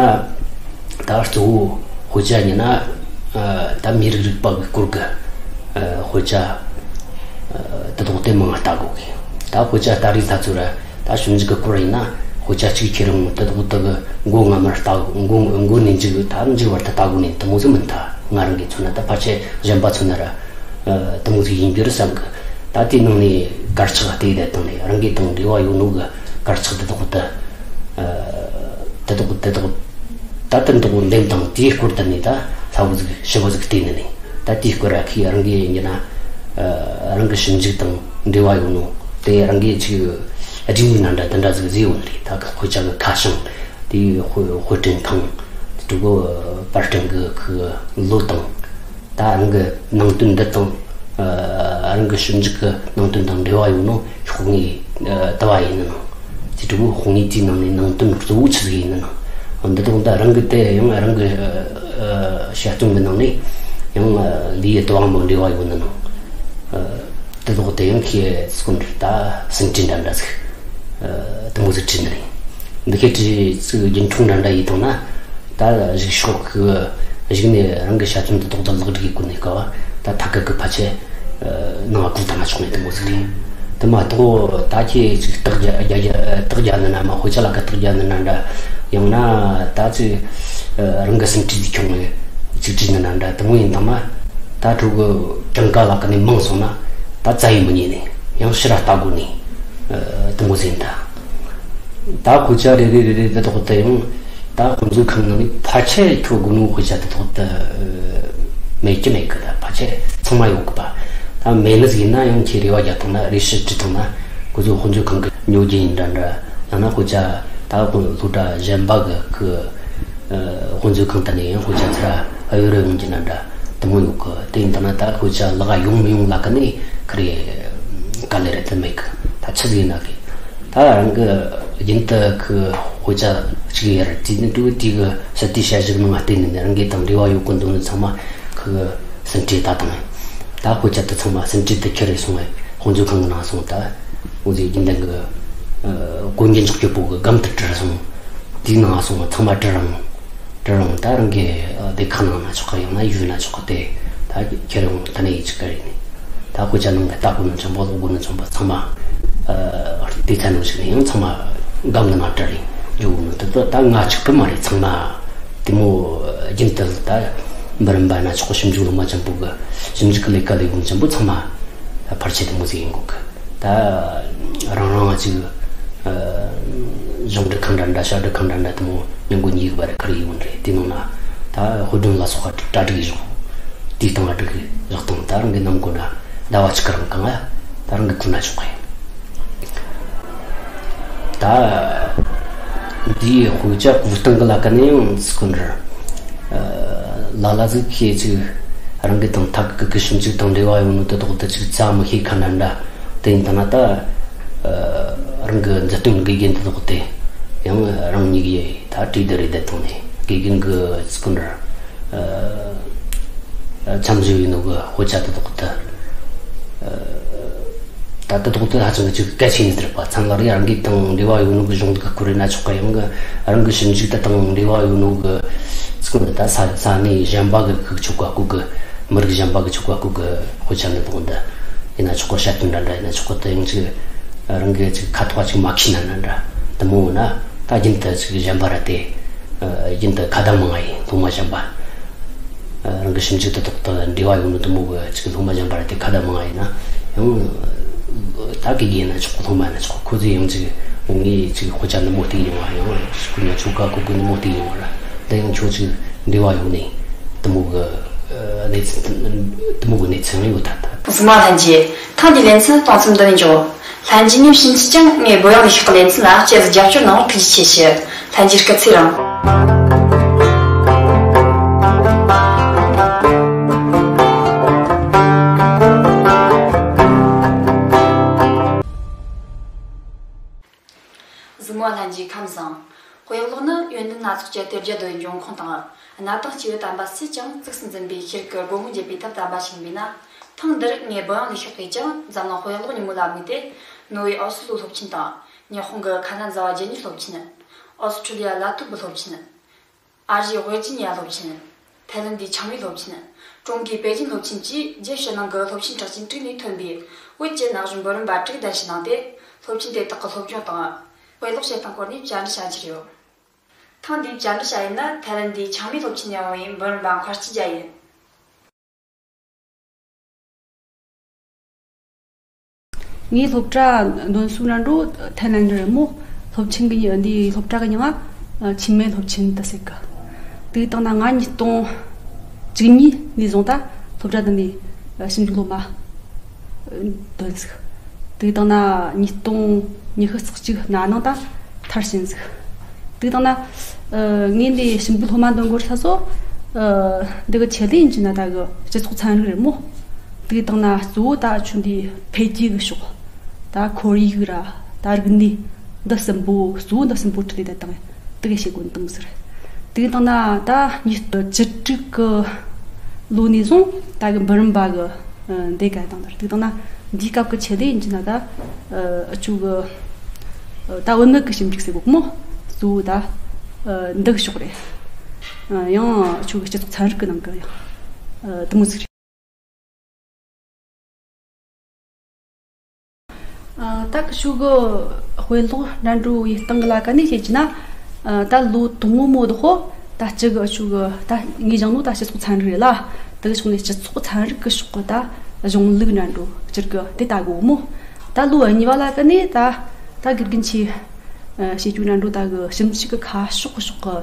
ད་གཙོ་བོ་དཔེ་ཆ་ཡིན་ན་ད་མི་རིགས་རིག་པ་གི་སྐོར་གི་དཔེ་ཆ་དེ་དག་དེ་མང་ང་ལྟ་དགོས་གི། ད་དཔེ་ཆ་ལྟ་རིས་ད་ཚོད་ར་ད་ཞིབ་འཇུག་གི་སྐོར་ཡིན་ན་དཔེ་ཆ་གཅིག་ཁྱེར་རུང་དེ་དག་དེ་གི་མགོ་རྔ་མར་ལྟ་མགོ་མགོ་ནས་མཇུག་ད་མཇུག་བར་དུ་ལྟ་དགོས་ནི་དེ་མོ་ཟིག་མིན། ད་ང་རང་གི་མཚོན་ན་ད་ཕལ་ཆེར་གཞན་པ་མཚོན་ན་ར་ དེ་མོ་ཟིག་ཡིན་རྒྱུ་རེད་བསམ་གི། ད་དེའི་ནང་ནས་དཀར་ཆག་དེ་ཡི་སྟེང་ནས་རང་གི་དང་འབྲེལ་བ་ཡོད་ནོ་གི་དཀར་ཆག་དེ་དག་ད་དེ་དག་དེ་དག་ད་དེ་དག་འདེམས་དང་དེའི་སྐོར་དེ་ནས་ད་སླ་བོ་ཟིག་ཞིབ་པོ་ཟིག་བལྟས་ནས་ནས། ད་དེའི་སྐོར་ར་ཁི་རང་གི་ཡིན་རྒྱུ་ན་རང་གི་ཞིབ་འཇུག་དང་འབྲེལ་བ་ཡོད་ནོ་དེ་རང་གི་ཅིག་སྒྲིག་ནང་འདྲ་དེ་འདྲ་ཟིག་བཟོས་ཡོད་ནི་རེད། ད་དཔེ་ཆ་གི་ཁ་བྱང་དེའི་དཔེ་དཔེ་སྐྲུན་ཁང་དེ་དྲུག་གི་པར་སྐྲུན་གི་ཁི་ལོ་དང་། ད་རང་གི་ནང་དོན་འདི་དང་། ཨ། རང་གི་ཞིབ་འཇུག་གི་ནང་དོན་དང་འབྲེལ་བ་ཡོད་ནོ་ཤོག་ངོས། ཨ། དུ་བ་ཡིན་ནོ། དེ་དྲུག་པོ་ཤོག་ངོས་དེའི་ནང་ནས་ནང་དོན་གཙོ་བོ་ཆི་ཟིག་ཡིན་ནོ། འདི་དག་ད་རང་གི་དེ་ཡང་རང་གི། ཨ། དཔྱད་རྩོམ་གི་ནང་ནས་ཡང་ལས་ཡུལ་དུ་བ་མང་འབྲེལ་བ་ཡོད་ནོ། ཨ། དེ་དག་དེ་ཡང་ཁྱེད་སྐོར་ད་ཟིན་བྲིས་འདྲ་འདྲ་ཟིག་ཨ། དེ་མོ་ཟིག་བྲིས་ནི་རེད། འདི་ཁའི་བྲིས་ཚིག་རྒྱུན་འཁྱོངས་འདྲ་འདྲ་ཡིས་བཏང་ན། ད་གཞུག་ཕྱོགས་ཀྱི་གཞུག་ནས་རང་གི་དཔྱད་རྩོམ་འདི་ཐོག་ཏུ་ལེགས་སྒྲིག་ཡེད་གོ་ནས་སྐབས་ད་ཐད་ཀར་གྱི་ཕལ་ཆེར་ནང་བཀོལ་བཏང་ན་ཆོག་ནི་དེ་མོ་ཟིག་རེད། དེ་མ་གཏོགས་ད་ཁྱེད་ཅིག་རྟགས་རྒྱག་རྒྱག་རྒྱག་རྟགས་རྒྱག་ནི་འདྲ་མ། དཔེ་ཆ་ལ་ཁ་རྟགས་རྒྱག་ནི་འདྲ་འདྲ། ཡང་ན་ད་ཅིག་རང་གི་ཟིན་བྲིས་ཟིག་ཁྱོངས་ནས་ཅིག་བྲིས་ནི་འདྲ་འདྲ་དེ་མོ་ཡིན་དང་ན། ད་ཕྲུ་གུ་གྲངས་ཀ་ལ་ཁ་ནས་མང་སོང་ན་ད་བཙལ་ཡི་མི་རྙེད་ནས། ཡང་ཕྱིར་ར་ལྟ་དགོས་ནས། ཨ། དེ་མོ་ཟིན་ད། ད་དཔེ་ཆ་རེ་རེ་རེ་རེ་དེ་ཐོག་ཏུ་ཡང་ད་དཔེ་མཛོད་ཁང་ནང་ནས་ཕལ་ཆེར་ཁྱོད་དགོས་ནོ་དཔེ་ཆ་དེ་ཐོག་ཏུ་མེད་ཀྱི་མེད་གི། ད་ཕལ་ཆེར་ཚང་མ་ཡོད་གི་པ། ད་མེད་ནི་ཟིག་ཡིན་ན་ཡང་ཁྱེད་རེ་བ་རྒྱག་ཐུབ་ན། རེ་ཞིག་བྲིས་ཐུབ་ན། ཁོ་ཚོ་དཔེ་མཛོད་ཁང་གི་ཉོ་རྒྱུ་ཡིན་འདྲ་འདྲ། ཡང་ན་དཔེ་ཆ་ད་དཔེ་སློབ་གྲྭ་གཞན་པ་གི་གི་ཨ། དཔེ་མཛོད་ཁང་དེ་ནས་ཡང་དཔེ་ཆ་ཚུར་གཡོལ་རེ་ཡོང་རྒྱུ་ན་འདྲ་དེ་མོ་ཡོད་གི། དེ་ཡིན་ད་ན་ད་དཔེ་ཆ་ལག་ག་ཡོང་མི་ཡོང་ལ་ཁ་ནས་ཁ་རེ་དཀའ་ལས་རེད། དེ་མེད་གི། ད་ཆི་ཟིག་ཡིན་ན་གི། ད་རང་གི་རྒྱུན་དུ་གི་དཔེ་ཆ་གཅིག་ཡར་བྲིས་ནས་འགྲོ་དུས་གི་ཟུར་དེའི་དཔྱད་གཞིག་ནང་བལྟས་ནས་ནི་རང་གི་དང་འབྲེལ་བ་ཡོད་གི་འདུག་ནི་ཚང་མ་གི་ཟིན་བྲིས་ད་དང་། ད་དཔེ་ཆ་དེ་ཚང་མ་ཟིན་བྲིས་དེ་ཁྱེར་རེ་སོང་བས་དཔེ་མཛོད་ཁང་གི་ནང་སོང་། ད་འོ་ཟིག་རྒྱུན་ལྡན་གི་ཨ། གོན་རྒྱུ་འཇོག་རྒྱུ་པོ་གི་སྒམ་དུ་བྲིས་སོང་། དེའི་ནང་སོང་བ་ཚང་མ་བྲིས་རང་། བྲིས་རང་ད་རང་གི་ཨ། སྡེ་ཁག་ནང་ན་ཆོག་གི། ཡང་ན་ཡུལ་ན་ཆོག་གི། དེ་ད་ཁྱེར་ཡོང་ད་ནས་ཡིད་ཆེས་གི་རེད་ནི། ད་དཔེ་ཆ་ནང་གི་ལྟ་དགོས་ནི་ཚང་པོ་ཀློག་དགོས་ནི་ཚང་པོ་ཚང་མ་ཨ། དེ་ཚ་ནང་ཞིག་ནས་ཡང་ཚང་མ་སྒམ་གི་ནང་བྲིས་རེ་འཇོག་དགོས་ནི། དེ་ད་ད་ང་གཅིག་པུ་མ་རེད། ཚང་མ་དེ་མོ་རྒྱུན་དུ་ད་འབུམ་རམས་པ་ན་ཆོག་གི། ཞིབ་འཇུག་སློབ་མ་ཚང་པོ་གི་ཞིབ་འཇུག་གི་ལས་ཀ་ལས་ཡོང་ཚང་པོ་ཚང་མ་ཕལ་ཆེར་དེ་མོ་ཟིག་ཡིན་དགོས་གི། ད་རང་རང་ཅིག་ཨ། གཞུང་སྒྲུབ་ཁང་འདྲ་འདྲ། ཞབས་སྒྲུབ་ཁང་འདྲ་འདྲ་དེ་མོ་ཉིན་གུང་གཉིས་ཀྱི་བར་ཁར་ཡོང་རེད། དེ་ནང་ན་ད་དཔེ་སྒྲོན་ལ་སོགས་པ་གྲ་སྒྲིག་བཞག་དེའི་སྟེང་ལ་སྒྲིག་བཞག་དང་། ད་རང་གི་ནམ་དགོས་ན་ཟླ་བ་གཅིག་གི་རིང་གང་ལ་ད་རང་གི་ཁུར་ན་ཆོག་གི། ད་འདིའི་དཔེ་ཆ་བཀོལ་སྟངས་གི་ལ་ཀ་ནས་ཡང་སྐུ་འདྲ། ཨ། ལ་ལ་ཟིག་ཁྱེད་ཅིག་རང་གི་དང་ཐད་ཀར་གི་ཞིབ་འཇུག་དང་འབྲེལ་བ་ཡོད་ནོ་དེ་དག་དེ་ཅིག་བཙལ་མི་ཤེས་ཁ་འདྲ་འདྲ། དེ་ཡིན་ད་ན་ད་ཨ། རང་གི་མཛུབ་སྟོན་དགེ་རྒན་དེ་དག་དེ་ཡང་རང་ཉིད་ཀྱིས་ད་གྲོས་བསྡུར་རེ་བསྡད་བཏང་ནས། དགེ་རྒན་གྱི་སྐུ་འདྲ། ཨ། མཚམས་བཞག་ཡོད་ནོ་གི་དཔེ་ཆ་དེ་དག་དེ། ཨ། ད་ལྟ་ཐོག་ཏུ་ཧ་ཅང་གི་ཅིག་གལ་ཆེན་ཟེར་བ་ཚང་ལ་རེ་རང་གི་དང་འབྲེལ་བ་ཡོད་ནོ་གི་གཞུང་ལུགས་ཀྱི་སྐོར་རེ་ན་ཆོག་གི། ཡང་གི་རང་གི་ཞིབ་འཇུག་དེ་དང་འབྲེལ་བ་ཡོད་ནོ་གི་ཚིག་ནི་ད་ས་ས་གནས་གཞན་པ་གི་ཆོལ་ཁ་སྐོར་གི་མི་རིགས་གཞན་པ་གི་ཆོལ་ཁ་སྐོར་གི་དཔེ་ཆ་ནི་དོག་འདི་ཡིན་ན་ཆོག་གི། དཔྱད་རྩོམ་འདྲ་འདྲ་ཡིན་ན་ཆོག་གི། དེ་ཡང་ཅིག་རང་གི་ཅིག་ཁ་ཐོག་ཅིག་མ་ཁྱེར་ན་འདྲ་འདྲ་དེ་མོ་ན་ད་རྒྱུན་དུ་ཅིག་གཞན་པ་ར་དེ་རྒྱུན་དུ་ཁ་བརྡ་མང་ང་ཡིན། སློབ་མ་གཞན་པ། རང་གི་ཞིབ་འཇུག་དེ་དག་དང་འབྲེལ་བ་ཡོད་ནོ་དེ་མོ་གི་ཅིག་སློབ་མ་གཞན་པ་ར་དེ་ཁ་བརྡ་མང་ཡིན་ན་ཡང་། ད་དགེ་རྒན་ན་ཆོག་གི། སློབ་མ་ན་ཆོག་གི། ཁོ་ཚོས་ཡང་ཅིག་ངས་ཅིག་དཔེ་ཆ་ནི་མོ་སྟེར་ཡོང་བ། ཡང་ཁོ་ན་ཆོལ་ཁ་སྐོར་གི་ནི་མོ་སྟེར་ཡོང་བ་ར། ད་ཡང་ཁྱོད་ཅིག་འབྲེལ་བ་ཡོད་ནི་དེ་མོ་གི་གནས་ཚུལ་དེ་མོ་གི་གནས་ཚུལ་ཡང་ཡོད་ད་ད། གཟིགས་མོ་ལྷན་རྒྱས། ཐེངས་འདིའི་ལེ་ཚན་གཏོང་མཚམས་འདི་ནས་འཇོག་ལྷན་རྒྱས་ཉིན་ཕྱིན་ཆད་ཀྱང་ངས་བོད་ཡིག་ལས་ཤག་གི་ལེ་ཚན་ལ་སྤྱན་གཟིགས་རྒྱབ་སྐྱོར་གནང་བར་ཐུགས་རྗེ་ཆེ་ཞུ། ལྷན་རྒྱས་སྐུ་ཚེ་རིང་། གཟིགས་མོ་ལྷན་རྒྱས་ཁམས་བཟང་། དཔེ་ཀློག་ནི་ཡོན་ཏན་སྣ་ཚོགས་ཀྱི་དེ་བརྒྱ་དོའི་འབྱུང་ཁུངས་དང་། གནའ་དེང་སྐྱེས་བུ་དམ་པ་སུས་ཀྱང་གཙིགས་སུ་འཛིན་པའི་ཤེས་རིག་གི་སྒོ་མོ་འབྱེད་པའི་ཐབས་དམ་པ་ཞིག་ཡིན་པས་ན། ཐེངས་འདིར་ངས་བོད་ཡིག་ལས་ཤག་གིས་ཀྱང་འཛམ་གླིང་དཔེ་ཀློག་ཉིན་མོ་ལ་དམིགས་ཏེ། ནོར་ཝེ་ཨོ་སི་ལོ་སློབ་ཆེན་དང་། ཉི་ཧོང་གི་ཁ་ན་ཛ་བ་རྒྱལ་གཉེར་སློབ་ཆེན། ཨོ་སི་ཁྲུ་ལི་ཡ་ལ་ཐུ་བུ་སློབ་ཆེན། ཨ་རིའི་ཝེར་ཇི་ནི་ཡ་སློབ་ཆེན། ཐའི་ལན་ཌའི་ཆིང་མའེ་སློབ་ཆེན། ཀྲུང་གོའི་པེ་ཅིན་སློབ་ཆེན་བཅས་རྒྱལ་ཕྱི་ནང་གི་སློབ་ཆེན་གྲགས་ཅན་དྲུག་ནས་ཐོན་པའི་བོད་ཀྱི་ན་གཞོན་འབུམ་རམས་པ་དྲུག་གདན་ཞུ་གནང་སྟེ། སློབ་ཆེན་དེ་དག་གི་སློབ་སྦྱོང་དང་། དཔེ་ཀློག་བྱེད་སྟངས་སྐོར་ནས་བཅར་འདྲི་བྱ་རྒྱུ་རེད། ཐེངས་འདིའི་བཅར་འདྲི་བྱ་ཡུལ་ནི་ཐའི་ལན་ཌའི་ཆིང་མའེ་སློབ་ཆེན་ནས་ཡོང་བའི་འབུམ་རམས་པ་མཁར་སྐྱིད་རྒྱལ་ཡིན། ངའི་སློབ་གྲྭ་འདོན་སའི་ནང་དུ་ཐའི་ལན་ཌི་རེད་མོ། སློབ་ཆེན་གྱི་འདི་སློབ་གྲྭ་གི་མྱིང་ང་ཆིན་མེ་སློབ་ཆེན་དུ་ཟེར་གི། དེ་དང་ན་ང་ཉིས་སྟོང་བཅུ་གཉིས་ནས་བཟུང་ད་སློབ་གྲྭ་འདི་ནས་ཞིབ་འཇུག་སློབ་མ་འདོན་ཟིག། དེ་དང་ན་ཉིས་སྟོང་ཉི་ཤུ་རྩ་གཅིག་ན་ནང་ད་མཐར་ཕྱིན་ཟིག། དེ་དང་ན་ངས་འདི་ཞིབ་འཇུག་སློབ་མ་འདོན་དགོས་ས་སོ། འདི་གི་ཆེད་ལས་ཡིན་གྱི་ན་ད་གི་སྤྱི་ཚོགས་ཚན་རིག་རེད་མོ། དེ་དང་ན་གཙོ་བོ་ད་ཆུ་འདི་འཕེལ་རྒྱས་གི་ཕྱོགས། ད་ཁོར་ཡུག་ར་ད་རིག་གནས་འདི་གསུམ་པོ་གཙོ་བོ་འདི་གསུམ་པོ་ཁྲིད་ལས་ད་དང་དེ་གི་བྱེད་སྒོ་འདི་མོ་ཟིག་རེད། དེ་དང་ན་ད་ཉིས་སྟོང་བཅུ་དྲུག་གི་ལོ་ནས་བཟུང་ད་གི་འབུམ་རམས་པ་གི་འདི་ག་དང་དེ་དང་ན་འདིའི་སྐབས་ཀྱི་ཆེད་ལས་ཡིན་གྱི་ན་ད་ཨ་ཆུ་གི་ད་བུད་མེད་ཀྱི་ཞིབ་འཇུག་ཟེར་གོ་མོ། གཙོ་བོ་ད་འདི་གི་ཕྱོགས་རེད། ཡང་ཆུ་གི་སྤྱི་ཚོགས་ཚན་རིག་གི་ནང་གི་ཡང་དེ་མོ་ཟིག་རེད། ད་ཁི་ཆུ་གི་དཔེ་ཀློག་འགྲན་བསྡུར་བའི་སྟེང་གི་ལ་ཀ་ནས་བཤད་ཀྱི་ན། ད་ལོ་དང་པོ་མོ་དོ་ཧོ། ད་ཅི་གི་ཆུ་གི་ད་ངའི་སྦྱང་ནོ་ད་སྤྱི་ཚོགས་ཚན་རིག་རེད་ལ། དེ་གི་ཕྱོགས་ནས་སྤྱི་ཚོགས་ཚན་རིག་གི་ཕྱོགས་གི་ད་གཞུང་ལུགས་འགྲན་བསྡུར་སྤྱིར་གི་དེ་ལྟ་གོ་མོ། ད་ལོ་གཉིས་པ་ལ་ཀ་ནས་ད་ད་དགེ་རྒན་ཆེ་བྱེད་རྒྱུ་འགྲན་བསྡུར་ད་གི་ཞིབ་འཇུག་གི་ཁ་ཕྱོགས་གི་ཕྱོགས་གི་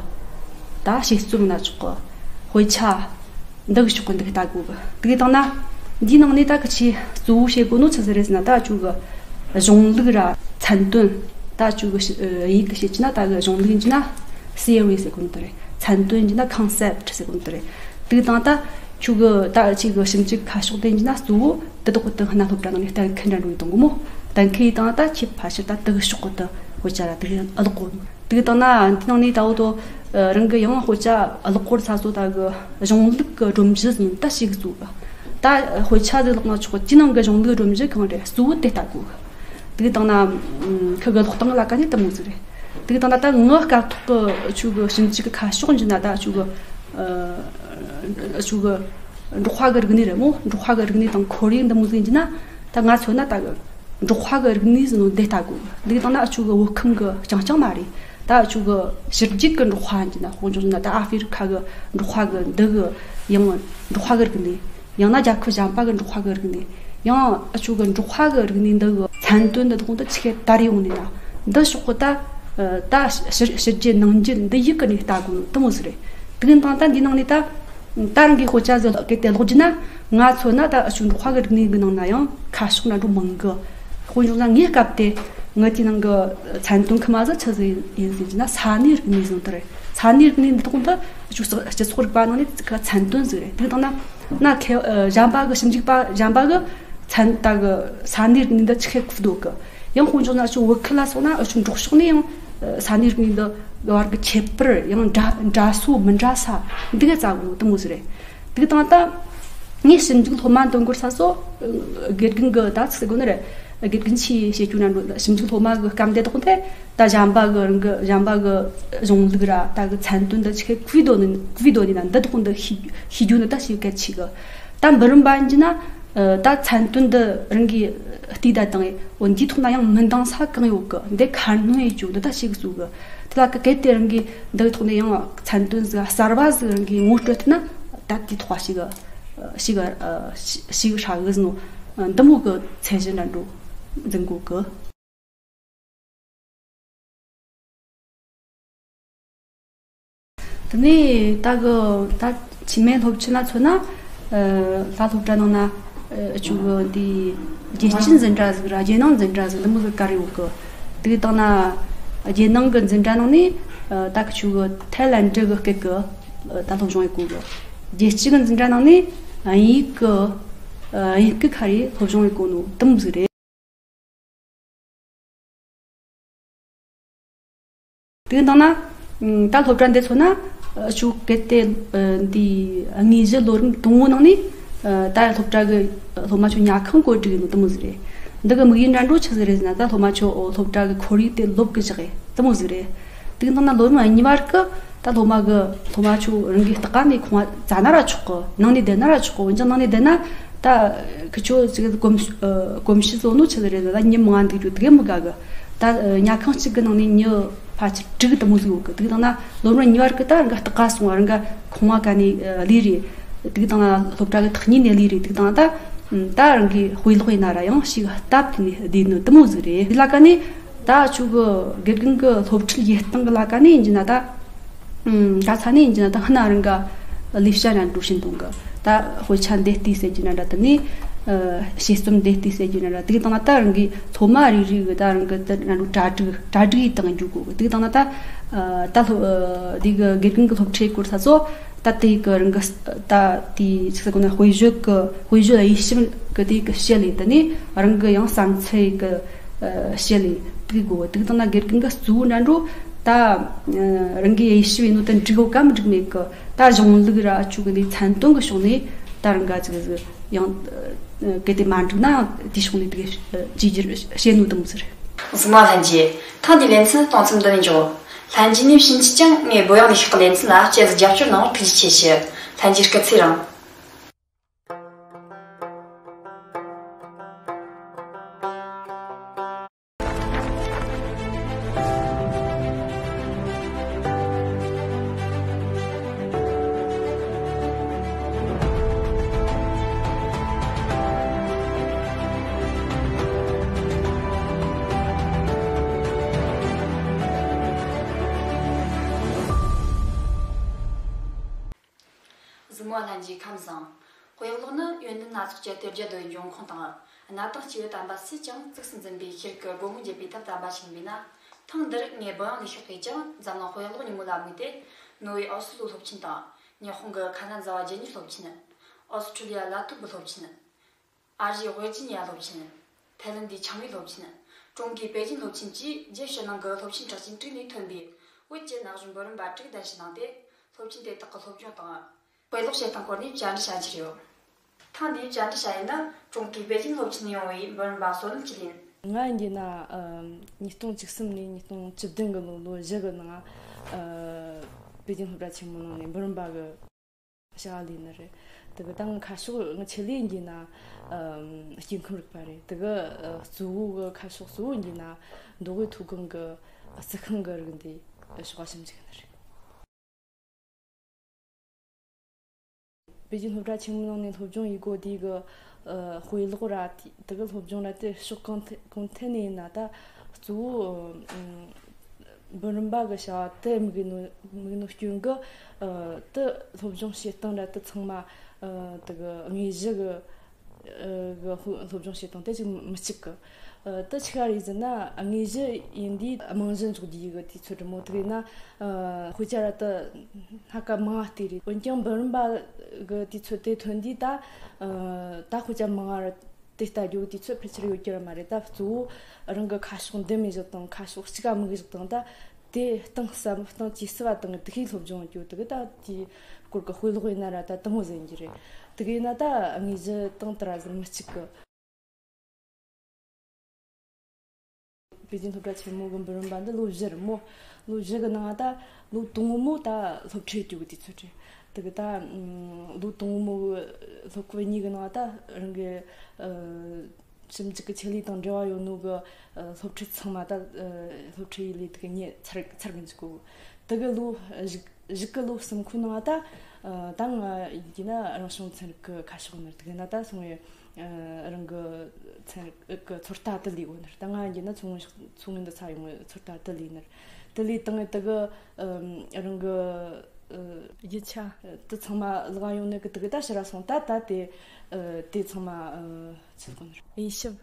ད་དཔྱད་རྩོམ་སྣ་ཚོགས་གི་དཔེ་ཆ། འདི་གི་ཕྱོགས་ཀྱི་འདི་གི་ལྟ་དགོས་གི། དེ་གི་དང་ན། འདིའི་ནང་ནས་ད་གི་ཆེས་གཙོ་བོ་བྱེད་དགོས་ནོ་ཆི་ཟིག་རེད་ཟེར་ན་ད་ཆུ་གི་གཞུང་ལུགས་ར་མཚན་དོན། ད་ཆུ་གི་ཤི་ཨ་ཡིག་གི་བཤད་ཀྱི་ན་ད་གི་གཞུང་ལུགས་ཡིན་གྱི་ན་theory ཟེར་གོ་ནི་དེ་རེད། མཚན་དོན་ཡིན་གྱི་ན་concept ཟེར་གོ་ནི་དེ་རེད། དེ་གི་དང་ད་ཆུ་གི་ད་ཆི་གི་ཞིབ་འཇུག་ཁ་ཕྱོགས་དེ་ཡིན་གྱི་ན་གཙོ་བོ་དེ་དག་གི་དེ་སྔ་སློབ་གྲྭ་ནང་ནས་གཏན་འཁེལ་འདྲ་འགྲོ་ཡི་དང་གོ་མོ། གཏན་འཁེལ་ཡི་དང་ད་ཆེས་ཕལ་ཆེར་ད་དེ་གི་ཕྱོགས་གི་དེ་དཔེ་ཆ་ར་དེ་གི་ཨ་ལོག་གོ། དེ་དང་ན་འདི་ནང་ནས་ད་འོ་དོ་རང་གི་ཡང་དཔེ་ཆ་ཀློག་སྐོར་ས་སོ་ད་གི་གཞུང་ལུགས་ཀྱི་སྒྲོམ་གཞི་ཟིན་ད་ཞིག་བཙུགས་གི། ད་དཔེ་ཆ་ཟིག་ཀློག་ན་ཆོག་གི་ནང་གི་གཞུང་ལུགས་སྒྲོམ་གཞི་གང་རེད་གཙོ་བོ་དེ་ལྟ་དགོས་གི། དེ་དང་ན་ཁི་གི་ཀློག་སྟངས་ལ་ཀ་ནས་དེ་མོ་ཟིག་རེད། དེ་དང་ན་ད་ངའི་སྐབས་ཐོག་གི་ཆུ་གི་ཞིབ་འཇུག་གི་ཁ་ཕྱོགས་འཇི་ན་ད་ཆུ་གི་ཆུ་གི་འབྲོག་པ་གི་རིག་གནས་རེད་མོ། འབྲོག་པ་གི་རིག་གནས་དང་ཁོར་ཡུག་འདི་མོ་ཟིག་འཇི་ན་ད་ང་མཚོན་ན་ད་གི་འབྲོག་པ་གི་རིག་གནས་ཟིན་ནོ་འདི་ལྟ་དགོས། འདི་དང་ན་ཨ་ཆུ་གི་བོད་ཁམས་གི་རྐྱང་རྐྱང་མ་རེད། ད་ཨ་ཆུ་གི་ཕྱི་རྒྱལ་གི་འབྲོག་པ་འཇི་ན་དཔེར་བརྗོད་ན་ད་ཨ་ཧྥེ་རི་ཁ་གི་འབྲོག་པ་གི་འདི་གི་ཡང་འབྲོག་པ་གི་རིག་གནས། ཡང་ན་རྒྱལ་ཁབ་གཞན་པ་གི་འབྲོག་པ་གི་རིག་གནས། ཡང་ཨ་ཆུ་གི་འབྲོག་པ་གི་རིག་གནས་འདི་གི་མཚན་དོན་འདི་དག་འདི་ཆི་གེ་དར་ཡོང་ནས་ན་འདི་ཕྱོགས་གི་ད་ད་ཕྱི་ཕྱི་རྒྱལ་ནང་རྒྱལ་འདི་ཡིག་གི་ནས་ལྟ་དགོས་ནོ་དེ་མོ་ཟིག་རེད། དེ་གི་དང་ད་འདི་ནང་ནས་ད། ད་རང་གི་དཔེ་ཆ་ཟིག་གལ་ཏེ་ཀློག་རྒྱུ་ན་ང་མཚོན་ན་ད་ཨ་ཆུ་འབྲོག་པ་གི་རིག་གནས་གི་ནང་ན་ཡང་ཁ་ཕྱོགས་འདྲ་འགྲོ་མང་གི། དཔེར་བཞག་ན་ངའི་སྐབས་དེ་ངའི་དེའི་ནང་གི་མཚན་དོན་ཁི་མ་ཟིག་ཆི་ཟིག་ཡིན་ཟེར་རྒྱུ་ན་ས་གནས་རིག་གནས་ཟིག་དེ་རེད། ས་གནས་རིག་གནས་འདི་དག་འདི་ཨ་ཆུ་སྤྱི་ཚོགས་རིག་པ་ནང་ནས་ཁ་མཚན་དོན་ཟིག་རེད། དེ་དང་ན་ན་མཁས་གཞན་པ་གི་ཞིབ་འཇུག་པ་གཞན་པ་གི་མཚན་ད་གི་ས་གནས་རིག་གནས་འདི་ཆི་ཁེ་ཁུ་འདུག་གི། ཡང་དཔེར་བཞག་ན་ཨ་ཆུ་བོད་ཁུལ་ལ་སོང་ན་ཨ་ཆུ་འབྲོག་ཕྱོགས་ནས་ཡང་ས་གནས་རིག་གནས་འདི་བར་གི་ཁྱད་པར་ཡང་འདྲ་འདྲ་སོ་མི་འདྲ་ས་འདི་ག་ཙ་གོ་དེ་མོ་ཟིག་རེད། དེ་དང་ད་ངས་ཞིབ་འཇུག་སློབ་མ་འདོན་དགོས་ས་སོ། དགེ་རྒན་གི་ད་ཚིག་གོ་ནི་རེད། དགེ་རྒན་ཆེ་བྱེད་རྒྱུ་ན་འགྲོ་ཞིབ་འཇུག་སློབ་མ་གི་སྐབས་འདི་དག་དེ་ད་གཞན་པ་གི་རང་གི་གཞན་པ་གི་གཞུང་ལུགས་ར་ད་གི་མཚན་དོན་འདི་ཆི་ཁེ་གུས་འདོད་ནི་གུས་འདོད་ནི་ན་འདི་དག་འདི་ཤེས་ཤེས་རྒྱུ་ནི་ད་ཤེས་གལ་ཆེ་གི། ད་འབུམ་རམས་པ་ཡིན་གྱི་ན། ད་མཚན་དོན་འདི་རང་གིས་བལྟས་ད་དང་འོ་འདིའི་ཐོག་ན་ཡང་མི་འདང་ས་གང་ཡོད་གི། འདི་ཁ་སྣོན་ཡེད་རྒྱུ་འདི་ད་ཞིག་བཟོ་གི། དེ་ལ་གི་གལ་ཏེ་རང་གིས་འདིའི་ཐོག་ནས་ཡང་མཚན་དོན་ཟིག་གསར་བ་ཟིག་རང་གིས་ངོ་སྤྲོད་ཐུབ་ན་ད་དེའི་ཐོག་ཞིག་ཞིག་ཞིག་ཧྲ་གི་ཟིན་ནོ། འདི་མོ་གི་ཚད་གཞི་འདྲ་འགྲོ་འཛིན་དགོས་གི། དེ་ནས་ད་གི་ད་ཆིན་མེ་སློབ་ཆེན་ལ་མཚོན་ན། ད་སློབ་གྲྭ་ནང་ན་ཨ་ཆུ་གི་འདི་རྒྱལ་སྤྱིའི་འཛིན་གྲྭ་ཟིག་ར་རྒྱལ་ནང་འཛིན་གྲྭ་ཟིག་འདི་མོ་ཟིག་བཀར་ཡོད་གི། དེ་གི་དང་ན་རྒྱལ་ནང་གི་འཛིན་གྲྭ་ནང་ནས་ད་གི་ཆུ་གི་ཐའི་ལན་ཌི་གི་སྐད་གི་ད་སློབ་སྦྱོང་ཡེད་གོ་གི། རྒྱལ་སྤྱི་གི་འཛིན་གྲྭ་ནང་ནས་དབྱིན་ཡིག་གི་དབྱིན་སྐད་ཁ་རེ་སློབ་སྦྱོང་ཡེད་གོ་ནོ་དེ་མོ་ཟིག་རེད། དེ་གི་དང་ན། ད་སློབ་གྲྭ་འདི་མཚོན་ན། ཨ་ཆུ་གལ་ཏེ་འདི་དངོས་གཞི་ལོ་རིམ་དང་པོའི་ནང་ནས། ད་སློབ་གྲྭ་གི་སློབ་མ་ཆོ་ཉལ་ཁང་བཀོད་སྒྲིག་ཡིན་ནོ་དེ་མོ་ཟིག་རེད། འདི་གི་དམིགས་ཡུལ་འདྲ་འགྲོ་ཆི་ཟིག་རེད་ཟེར་ན་ད་སློབ་མ་ཆོ་སློབ་གྲྭ་གི་ཁོར་ཡུག་དེ་ལོབས་གི་བཞག་གི་དེ་མོ་ཟིག་རེད། དེ་གི་དང་ན་ལོ་རིམ་གཉིས་པ་གི་ད་སློབ་མ་གི་སློབ་མ་ཆོ་རང་གི་ལྟག་ཀ་ནས་ཁང་བ་ཙ་ན་ར་ཆོག་གི། ནང་ནས་བསྡད་ན་ར་ཆོག་གི། འོན་ཀྱང་ནང་ནས་བསྡད་ན་ད་ཁི་ཆོ་ཅིག་གོམས་ཨ་གོམས་གཤིས་བཟོ་ནོ་ཆི་ཟིག་རེད་ཟེར་ན་ད་མྱི་མང་འདུག་རྒྱུ་དེ་གི་མི་དགའ་གི། ད་ཉལ་ཁང་གཅིག་གི་ནང་ནས་མྱི་ཕལ་ཆེར་དྲུག་དེ་མོ་ཟིག་ཡོད་གི། དེ་གི་དང་ན་ལོ་རིམ་གཉིས་པ་གི་ད་རང་ག་ལྟག་ཀ་སོང་བ་རང་ག་ཁང་བ་ག་ནས་ལས་རེད། དེ་གི་དང་ན་སློབ་གྲྭ་གི་ཐག་ཉེ་ནས་ལས་རེད། དེ་གི་དང་ན་ད་ ད་རང་གི་དཔེ་ཀློག་ཡིན་ན་ར་ཡང་ཞིག་སྟབས་བདེ་ནས་བསྡད་ནི་དེ་མོ་ཟིག་རེད། དེ་ལ་ཀ་ནས་ད་ཆུ་གི་དགེ་རྒན་གི་སློབ་ཁྲིད་ཡེད་སྟངས་གི་ལ་ཀ་ནས་ཡིན་གྱི་ན་ད། ཨུམ། ག་ས་ནས་ཡིན་གྱི་ན་ད་ཧི་ན་རང་ག་ལས་བྱ་ར་འགྲོ་བཞིན་གཏོང་གི། ད་དཔེ་ཆ་འདི་ལྟོས་ཟེར་གྱི་ན་ར། དེ་ནས་ཨ་དཔྱད་རྩོམ་འདི་ལྟོས་ཟེར་གྱི་ན་ར། དེ་གི་སྟེང་ན་ད་རང་གི་སློབ་མ་རེ་རེ་གི་ད་རང་གི་ད་རང་གི་གྲ་སྒྲིག་གྲ་སྒྲིག་ཡེད་སྟངས་འཇུག་གོ་གི། དེ་གི་སྟེང་ན་ད་ཨ་ད་སློབ་ཨ་དེ་གི་དགེ་རྒན་གི་སློབ་ཁྲིད་སྐོར་ས་ཚོ་ད་དེ་གི་རང་གི་ད་དེ་ཅི་ཟེར་གོ་ན། དཔེ་བརྗོད་གི་དཔེ་བརྗོད་དབྱེ་ཞིབ་གི་དེ་གི་བཤད་ལས། དེ་ནས་རང་གི་ཡང་བསམ་ཚུལ་གི་ཨ་བཤད་ལས་དེ་གི་གོ་གི། དེ་གི་སྟེང་ན་དགེ་རྒན་གི་གཙོ་བོ་འདྲ་འགྲོ། ད་ཨ་རང་གི་དབྱེ་ཞིབ་ཡིན་ནོ་དེ་འགྲིག་གོ་གམ་འགྲིག་མེད་གི། ད་གཞུང་ལུགས་ར་ཆུ་གི་ལས་ཚན་དོན་གི་ཕྱོགས་ནས་ད་རང་ག་ཅིག་ཟིག་ཡང་ཨ་གལ་ཏེ་མ་འགྲིག་ན་ཡང་དེ་ཕྱོགས་ནས་དེ་གི་བཅོས་བསྒྱུར་བྱེད་ནོ་དེ་མོ་ཟིག་རེད། གཟིགས་མོ་ལྷན་རྒྱས། ཐེངས་འདིའི་ལེ་ཚན་གཏོང་མཚམས་འདི་ནས་འཇོག། ལྷན་རྒྱས་ནས་ཕྱིན་ཆད་ཀྱང་ངས་བོད་ཡིག་ནས་ཤོག་གི་ལེ་ཚན་ལ་སྤྱན་ཟིག་རྒྱབ་སྐྱོར་གནང་བར་ཐུགས་རྗེ་ཆེ་ཞུ། ལྷན་རྒྱས་སྐུ་ཚེ་རིང་། གཟིགས་མོ་ལྷན་རྒྱས་ཁམས་བཟང་། དཔེ་ཀློག་ནི་ཡོན་ཏན་སྣ་ཚོགས་ཀྱི་གཏེར་རྒྱུད་དུ་འབྱུང་ཁུངས་དང་། གནའ་དེང་སྐྱེས་བུ་དམ་པ་སུས་ཀྱང་གཙིགས་སུ་འཛིན་པའི་ཤེས་རིག་གི་སྒོ་མོ་འབྱེད་པའི་ཐབས་དམ་པ་ཞིག་ཡིན་པས་ན། ཐེངས་འདིར་ངས་བོད་ཡིག་ནས་ཤོག་གིས་ཀྱང་འཛམ་གླིང་དཔེ་ཀློག་ཉིན་མོ་ལ་དམིགས་ཏེ། ནོར་ཝེ་ཨོ་སི་ལོའི་སློབ་ཆེན་དང་། ཉི་ཧོང་གི་ཁ་ན་ཛ་བ་རྒྱལ་གཉེར་སློབ་ཆེན། ཨོ་སི་ཁྲུ་ལི་ཡ་ལ་ཐུབ་བི་སློབ་ཆེན། ཨ་རིའི་ཝེར་ཇི་ནི་ཡ་སློབ་ཆེན། ཐའི་ལན་ཌི་ཆིང་ཝེ་སློབ་ཆེན། ཀྲུང་གོའི་པེ་ཅིན་སློབ་ཆེན་བཅས་རྒྱལ་ཕྱི་ནང་གི་སློབ་ཆེན་གྲགས་ཅན་དྲུག་ནས་ཐོན་པའི་བོད་ཀྱི་ན་གཞོན་འབུམ་རམས་པ་དྲུག་གདན་ཞུ་གནང་སྟེ། སློབ་ཆེན་དེ་དག་གི་སློབ་སྦྱོང་དང་། དཔེ་ཀློག་བྱེད་སྟངས་སྐོར་ནས་བཅར་འདྲི་བྱ་རྒྱུ་རེད། ཐེངས་འདིའི་བཅར་འདྲི་བྱ་ཡུལ་ནི་ཀྲུང་གོའི་པེ་ཅིན་སློབ་ཆེན་ནས་ཡོང་བའི་འབུམ་རམས་པ་བསོད་ནམས་སྐྱིད་ལན། ང་ཡིན་རྒྱུ་ན། ཨ། ཉིས་སྟོང་བཅུ་གསུམ་ནས་ཉིས་སྟོང་བཅུ་བདུན་གི་ལོ་ལོ་བཞི་གི་ནང་། ཨ། པེ་ཅིན་སློབ་གྲྭ་ཆེན་མོ་ནང་ནས་འབུམ་རམས་པ་གི་བྱ་བ་ལས་ནི་རེད། དེ་གི་ད་ང་ཁ་ཕྱོགས་ང་ཆེད་ལས་ཡིན་རྒྱུ་ན། ཨ། སྐྱེ་ཁམས་རིག་པ་རེད། དེ་གི། ཨ། གཙོ་བོ་གི་ཁ་ཕྱོགས་གཙོ་བོ་ཡིན་རྒྱུ་ན་མདོ་དབུས་མཐོ་སྒང་གི་རྩི་ཤིང་གི་རིགས་འདི་ཕྱོགས་ཞིབ་འཇུག་ནི་རེད། པེ་ཅིན་སློབ་གྲྭ་ཆེན་མོའི་ནང་ནས་སློབ་སྦྱོང་ཡེད་གོ་དུས་གི། ཨ། དཔེ་ཀློག་ར་དེ་དེ་གི་སློབ་སྦྱོང་ར་དེ་ཕྱོགས་གང་ཐད་གང་ཐད་ནས་ཡིན་ན་ད་གཙོ་བོ། ཨ། འབུམ་རམས་པ་གི་བྱ་བ་དེ་དམིགས་ནོ་དམིགས་ནོ་སྐྱོན་གི། ཨ། དེ་སློབ་སྦྱོང་བྱེད་སྟངས་ར་དེ་ཚང་མ། ཨ། དེ་གི་དངོས་གཞི་གི། ཨ། གི་སློབ་སྦྱོང་བྱེད་སྟངས་དེ་ཅིག་མི་གཅིག་གི། ཨ། དེ་ཆི་ག་རེད་ཟེར་ན། དངོས་གཞི་ཡིན་དུས་རྨང་གཞི་འཇོག་རྒྱུ་ཡི་གི་དུས་ཚོད་རི་མོ་དེ་ཡིན་ན། ཨ། དཔེ་ཆ་ར་དེ་སྣ་ཁ་མང་བ་བལྟས་རེད། འོན་ཀྱང་འབུམ་རམས་པ་གི་དུས་ཚོད་དེ་ཐོན་དུས་ད། ཨ། ད་དཔེ་ཆ་མང་བ་ར་དེ་ལྟ་རྒྱུ་དུས་ཚོད་ཕལ་ཆེར་ཡོད་རྒྱུ་ར་མ་རེད། ད་གཙོ་བོ་རང་གི་ཁ་ཕྱོགས་འདི་མི་བཞག་དང་། ཁ་ཕྱོགས་གཅིག་ག་མི་བཞག་དང་། ད་དེ་གཏིང་ཟབ་གཏིང་ཇེ་ཟབ་བ་དང་། དེ་གི་སློབ་སྦྱོང་རྒྱུ་དེ་གི་ད་དེའི་སྐོར་གི་དཔེ་ཀློག་ཡིན་ན་ར་ད་དེ་མོ་ཟིག་ཡིན་རྒྱུ་རེད། དེ་གི་ཡིན་ན་ད་དངོས་གཞི་དང་དེ་ར་ཟིག་མི་གཅིག་གི། པེ་ཅིན་སློབ་གྲྭ་ཆེན་མོ་གི་འབུམ་རམས་པ་འདི་ལོ་བཞི་རེད་མོ། ལོ་བཞི་གི་ནང་ད་ལོ་དང་པོ་མོ་ད་སློབ་ཁྲིད་རྒྱུ་གི་དུས་ཚོད་རེད། དེ་གི་ད་ལོ་དང་པོ་མོ་གི་སློབ་ཁག་གཉིས་གི་ནང་ད་རང་གི། ཨ། ཞིབ་འཇུག་གི་ཆེད་ལས་དང་འབྲེལ་བ་ཡོད་ནོ་གི། ཨ། སློབ་ཁྲིད་ཚང་མ་ད། ཨ། སློབ་ཁྲིད་ཡི་ལས་དེ་གི་ངས་ཚར་ཚར་གི་འཇུག་གོ། དེ་གི་ལོ་བཞི་བཞི་གི་ལོ་གསུམ་ཁུ་ནང་ད། ཨ། ད་ང་ཡིན་རྒྱུ་ན་རང་བྱུང་ཚན་རིག་གི་ཁ་ཕྱོགས་ནི་རེད། དེ་གི་ན་ད་སོང་བའི། ཨ། རང་གི་ཚན་རིག་གི་ཚོད་ལྟ་དེ་ལས་གོ་ནི་རེད། ད་ང་ཡིན་རྒྱུ་ན་མཚོ་སྔོན་ཤག་མཚོ་སྔོན་དུ་ས་ཡོང་བའི་ཚོད་ལྟ་དེ་ལས་ནི་རེད། དེ་ལས་བཏང་བའི་དེ་གི། ཨ། རང་གི། ཨ། རྒྱུ་ཆ་དེ་ཚང་མ་བརླག་ཡོང་ནི་གི། དེ་གི་ད་ཕྱིར་ར་སོང་ད་ད་དེ། ཨ། དེ་ཚང་མ། ཨ། ཚུལ་དགོས་ནི་རེད། དབྱེ་ཞིབ།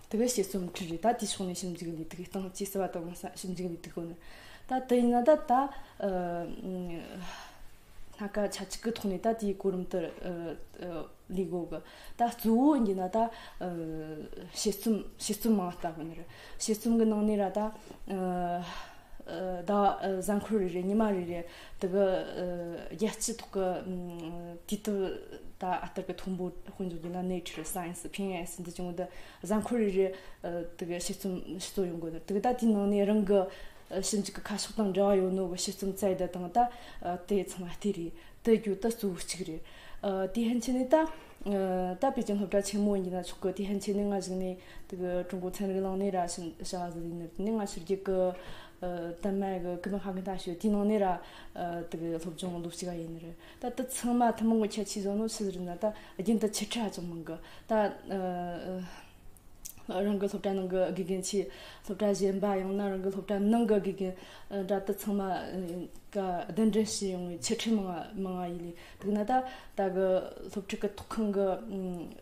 དེ་གི་དཔྱད་རྩོམ་ཁྲིད་རེད། ད་དེའི་ཕྱོགས་ནས་ཞིབ་འཇུག་ལས་དེ་གི་སྟེང་ཇེ་ཟབ་བ་དང་ཞིབ་འཇུག་ལས་དེ་གོ་ནི། ད་དེ་ཡིན་ན་ད་ད། ཨ། སྣ་ཁ་ཆ་གཅིག་གི་ཐོག་ནས་ད་དེའི་གོ་རིམ་དེ། ཨ། ཨ། ལས་གོ་གི། ད་གཙོ་བོ་ཡིན་རྒྱུ་ན་ད། ཨ། དཔྱད་རྩོམ་དཔྱད་རྩོམ་མང་ལྟ་བུ་ནི་རེད། དཔྱད་རྩོམ་གི་ནང་ནས་ར་ད། ཨ། ཨ། ཟླ་བ། ཨ། གཟའ་འཁོར་རེ་རེ་ཉི་མ་རེ་རེ་དེ་གི། ཨ། རྒྱལ་སྤྱི་ཐོག་གི། ཨ། དུས་དེབ་ད་ཨ་ལྟར་གི་མཐོན་པོ་དཔེ་འཇོག་རྒྱུ་ན་Nature, Science, P N A S འདི་ཅུང་དུ་གཟའ་འཁོར་རེ་རེ། ཨ། དེ་གི་དཔྱད་རྩོམ་ཞིག་གཙོ་ཡོང་གི་ནི། དེ་གི་ད་དེའི་ནང་ནས་རང་གི། ཨ། ཞིབ་འཇུག་གི་ཁ་ཕྱོགས་དང་འབྲེལ་བ་ཡོད་ནོ་གི་དཔྱད་རྩོམ་བཙལ་ཡི་དེ་དང་ད། ཨ། དེ་ཚང་མ་བལྟས་རེད། དེ་རྒྱུ་ད་གཙོ་བོ་གཅིག་རེད། ཨ། དེ་ཕན་ཆད་ནས་ད། ད་པེ་ཅིང་སློབ་གྲྭ་ཆེན་མོ་ཡིན་ན་ཆོག་གི། དེ་ཕན་ཆད་ནས་ང་གཞུག་ནས་དེ་གི་ཀྲུང་གོ་ཚན་རིག་གླིང་ནས་ར་ཞིབ་བྱ་བ་ཟིག་ཡིན་ནི། དེ་ནས་ང་ཕྱི་རྒྱལ་གི་ད་མ་གི་ཀི་པན་ཧ་གན་大学དེའི་ནང་ནས་ར་དེ་གི་སློབ་སྦྱོང་ལོ་གཅིག་ག་ཡིན་ནི་རེད། ད་དེ་ཚང་མ་ཐུན་མོང་གི་ཁྱད་ཆོས་བཟོ་ནོ་ཆི་ཟིག་རེད་ན། ད་རྒྱུན་དུ་འཆད་ཁྲིད་ཧ་ཅང་མང་གི། ད་རང་གི་སློབ་གྲྭ་ནང་གི་དགེ་རྒན་ཆེ། སློབ་གྲྭ་གཞན་པ་ཡང་ན་རང་གི་སློབ་གྲྭ་ནང་གི་དགེ་རྒན་འདྲ་དེ་ཚང་མ་ག་གདན་འདྲེན་བྱས་ཡོང་བའི་འཆད་ཁྲིད་མང་ང་མང་ང་ཡིན་ལས། དེ་ན་ད་ད་གི་སློབ་ཁྲིད་གི་ཐོག་ཁང་གི་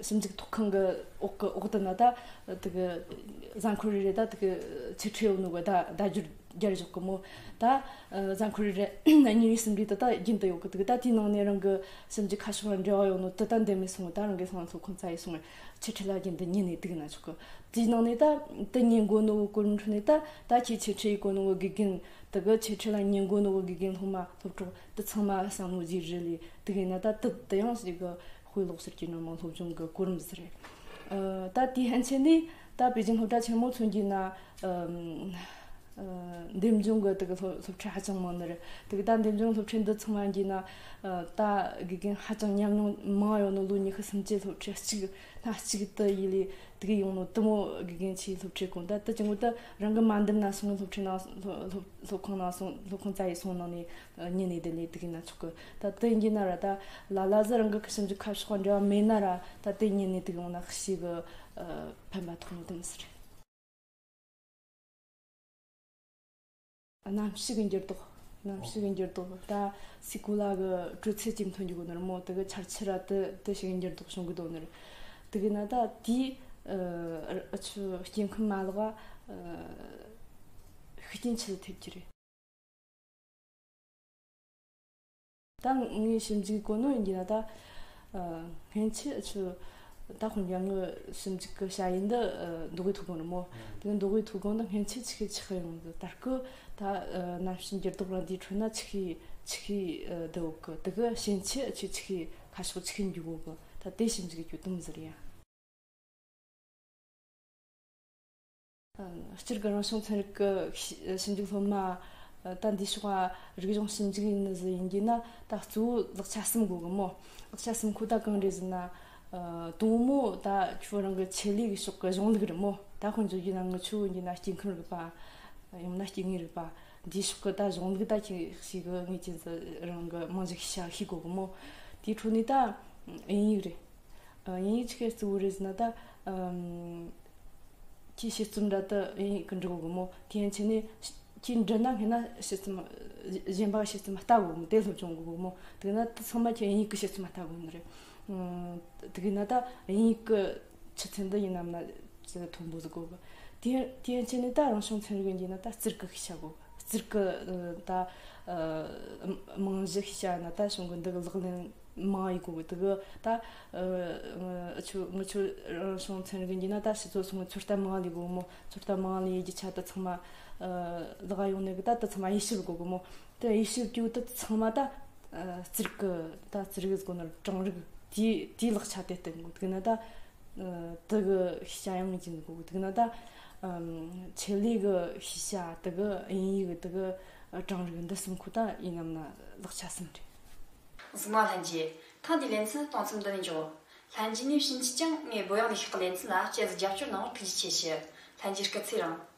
ཞིབ་འཇུག་ཐོག་ཁང་གི་འོག་གི་འོག་ཏུ་ན་ད་དེ་གི་གཟའ་འཁོར་རེ་རེ་ད་དེ་གི་འཆད་ཁྲིད་ཡོད་ནོ་གི་ད་བརྡ་སྦྱོར་རྒྱག་རྒྱག་གི་མོ། ད་གཟའ་འཁོར་རེ་རེ་གཉིས་རེ་གསུམ་རེ་ད་ད་རྒྱུན་དུ་ཡོད་གི། དེ་གི་ད་དེའི་ནང་ནས་རང་གི་ཞིབ་འཇུག་ཁ་ཕྱོགས་ལ་འབྲེལ་བ་ཡོད་ནོ་དེ་ད་འདེམས་མི་སོང་། ད་རང་གི་སོང་སློབ་ཁང་བཙལ་ཡི་སོང་། འཆད་ཁྲིད་ལ་རྒྱུན་དུ་ཉན་ནས་དེ་གི་ན་ཆོག་གི། དེའི་ནང་ནས་ད་དེ་ཉན་གོ་ནོ་གི་གོ་རིམ་ཁྲོད་ནས་ད་ད་ཁྱེད་འཆད་ཁྲིད་ཡེ་གོ་ནོ་གི་དགེ་རྒན་དེ་གི་འཆད་ཁྲིད་ལ་ཉན་གོ་ནོ་གི་དགེ་རྒན་སློབ་མ་སློབ་གྲོགས་དེ་ཚང་མ་བསམ་བློ་བརྗེ་རེ་ལས་དེ་གི་ན་ད་དེ་དེ་ཡང་ཞིག་གི་དཔེ་ཀློག་ཟེར་གྱི་ནོ་མོ་སློབ་སྦྱོང་གི་གོ་རིམ་ཟིག་རེད། ད་དེའི་ཕན་ཆད་ནས་ད་པེ་ཅིང་སློབ་གྲྭ་ཆེན་མོ་མཚོན་གྱི་ན། འདེམས་སྦྱོང་གི་དེ་གི་སློབ་སློབ་ཁྲིད་ཧ་ཅང་མང་ནི་རེད། དེ་གི་ད་འདེམས་སྦྱོང་སློབ་ཁྲིད་འདི་ཚང་མ་གྱི་ན་ད་དགེ་རྒན་ཧ་ཅང་ཉམས་མྱོང་མང་ཡོད་ནོ། ལོ་ཉི་ཤུ་སུམ་ཅུ་སློབ་ཁྲིད་གཅིག་སྣ་གཅིག་ཏུ་ཡིན་ལས་དེ་གི་ཡོང་ནོ་དེ་མོ་དགེ་རྒན་ཆེ་སློབ་ཁྲིད་གོང་ད་དེ་ཅི་མོ་ད་རང་གི་མ་འདེམས་ན་སོང་། སློབ་ཁྲིད་ནང་སློབ་སློབ་སློབ་ཁང་ནང་སོང་། སློབ་ཁང་བཙལ་ཡི་སོང་ནང་ནས་ཉན་ནས་དེ་ལས་དེ་གི་ན་ཆོག་གི། ད་དེ་ཡིན་གྱི་ན་ར་ད་ལ་ལ་ཟི་རང་གི་ཞིབ་འཇུག་ཁ་ཕྱོགས་འབྲེལ་བ་མེད་ན་ར་ད་དེ་ཉན་ནས་དེ་གི་ཡོང་ན་ཞིག་གི་ཕན་པ་ཐོགས་ནོ་དེ་མོ་ཟིག་རེད། གནམ་གཤིས་ཀྱི་འགྱུར་ལྡོག་གནམ་གཤིས་ཀྱི་འགྱུར་ལྡོག་ད་སའི་གོ་ལ་གི་དྲོད་ཚད་ཇེ་མཐོ་འགྱུར་གོ་ནི་རེད་མོ། དེ་གི་ཆར་ཆུ་ར་དེ་དེ་ཞིག་གི་འགྱུར་ལྡོག་བྱུང་གི་འདུག་ནི་རེད། དེ་གི་ན་ད་དེའི་ཨ་ཆུ་སྐྱེ་ཁམས་མ་ལག་ག་ཤུགས་རྐྱེན་ཆེ་ཐེབས་ཀྱི་རེད། ད་ངས་ཞིབ་འཇུག་གོ་ནོ་ཡིན་གྱི་ན་ད། སྔན་ཆད་ཆུ་ད་དཔེར་ན་ངའི་ཞིབ་འཇུག་གི་བྱ་ཡུལ་འདི་མདོ་དབུས་མཐོ་སྒང་རེད་མོ། དེ་མདོ་དབུས་མཐོ་སྒང་འདི་སྔན་ཆད་ཆུ་ཤས་ཆག་ཡོང་གི། ད་སྐུ་ད་གནམ་གཤིས་འགྱུར་ལྡོག་རང་དེའི་ཁྲོད་ན་ཆུ་ཤས་ཆུ་ཤས་འདི་འོག་གི་དེ་གི་ཕྱིན་ཆད་ཆུ་ཆུ་ཤས་ཁ་ཕྱོགས་ཆུ་ཤས་འགྱུར་གོ་གི། ད་དེ་ཞིབ་འཇུག་གི་གྱོད་དུམ་ཟིག་རེད་ཡ། སྤྱིར་གྱི་རང་བྱུང་ཚན་རིག་གི་ཞིབ་འཇུག་སློབ་མ་ད་འདི་ཕྱོགས་རིག་གཞུང་ཞིབ་འཇུག་ཡིན་ནི་ཟིག་ཡིན་གྱི་ན་ད་གཙོ་བོ་ལེགས་ཆ་གསུམ་དགོས་གི་མོ། ལེགས་ཆ་གསུམ་ཁོ་ད་གང་རེད་ཟེར་ན། དང་མོ་ད་ཁྱོད་རང་གི་ཆེད་ལས་ཀྱི་ཕྱོགས་ཀྱི་གཞུང་ལུགས་རེད་མོ། ད་དཔེར་འཇོག་རྒྱུ་ན་ངི་ཆོ་ཡིན་གྱི་ན་སྐྱེ་ཁམས་རིག་པ་ཡང་ན་སྐྱེ་དངོས་རིག་པ་འདི་ཕྱོགས་ཀྱི་ད་གཞུང་ལུགས་ད་ཁྱེད་ཞིག་གི་ངེས་ཅན་ཟིག་རང་གི་རྨང་གཞི་ཤེས་བྱ་ཤེས་དགོས་གི་མོ། དེའི་ཁྲོད་ནས་ད་དབྱིན་ཡིག་རེད། དབྱིན་ཡིག་ཆི་གེ་གཙོ་བོ་རེད་ཟེར་ན་ད། ཁྱེད་དཔྱད་རྩོམ་འདྲ་ད་དབྱིན་ཡིག་གི་འབྲི་དགོས་གི་མོ། དེ་ཡན་ཆད་ནས་ཁྱེད་འབྲི་ན་སྔན་ན་དཔྱད་རྩོམ་གཞན་པ་གི་དཔྱད་རྩོམ་ལྟ་དགོས་གི་མོ། དེ་སློབ་སྦྱོང་དགོས་གི་མོ། དེ་ན་དེ་ཚང་མ་ཁྱེད་དབྱིན་ཡིག་གི་དཔྱད་རྩོམ་ལྟ་དགོས་ནི་རེད། དེ་གི་ན་ད་དབྱིན་ཡིག་གི་ཆུ་ཚད་འདི་ཡིན་ནམ་ན་ཅི་མཐོན་པོ་ཟིག་དགོས་གི། དེ་དེ་ཡན་ཆད་ནས་ད་རང་བྱུང་ཚན་རིག་ཡིན་གྱི་ན་ད་རྩིས་གི་ཤེས་བྱ་དགོས་གི། རྩིས་གི་ད་རྨང་གཞི་ཤེས་བྱ་ན་ད་གཞུང་གི་འདི་གི་ལག་ལེན་མང་ཡི་གོ་གི། དེ་གི་ད་ཨ་ཆུ་ངི་ཆུ་རང་བྱུང་ཚན་རིག་ཡིན་ན་ད་ཕྱི་ཚོ་སོང་ཚོད་ལྟ་མང་ལས་གོ་མོ། ཚོད་ལྟ་མང་ལས་ཡི་རྒྱུ་ཆ་ད་ཚང་མ་ལག་ཡོང་ནས་གི་ད་ད་ཚང་མ་དབྱེ་ཞིབ་གོ་གི་མོ། ད་དབྱེ་ཞིབ་རྒྱུ་ད་ཚང་མ་ད་རྩིས་གི་ད་རྩིས་གི་གོ་ནོ་གྲངས་རིག་དེ་དེའི་ལག་ཆ་དེ་བསྟན་གོ། དེ་ན་ད་དེ་གི་ཤེས་བྱ་ཡང་ཡིན་གོ་གི། དེ་ན་ད་ཆེད་ལས་གི་ཤེས་བྱ་དེ་གི་དབྱིན་ཡིག་གི་དེ་གི་གྲངས་རིག་འདི་གསུམ་ཁོ་ད་ཡིན་ནམ་ན་ལག་ཆ་གསུམ་རེད། གཟིགས་མོ་ལྷན་རྒྱས། ཐེངས་འདིའི་ལེ་ཚན་གཏོང་མཚམས་འདི་ནས་འཇོག་ལྷན་རྒྱས་ནས་ཕྱིན་ཆད་ཀྱང་ངས་བོད་ཡིག་ལས་ཤག་གི་ལེ་ཚན་ལ་སྐྱེལ་ཟིག་རྒྱབ་སྐྱོར་གནང་བར་ཐུགས་རྗེ་ཆེ་ཞུ། ལྷན་རྒྱས་སྐུ་ཚེ་རིང་།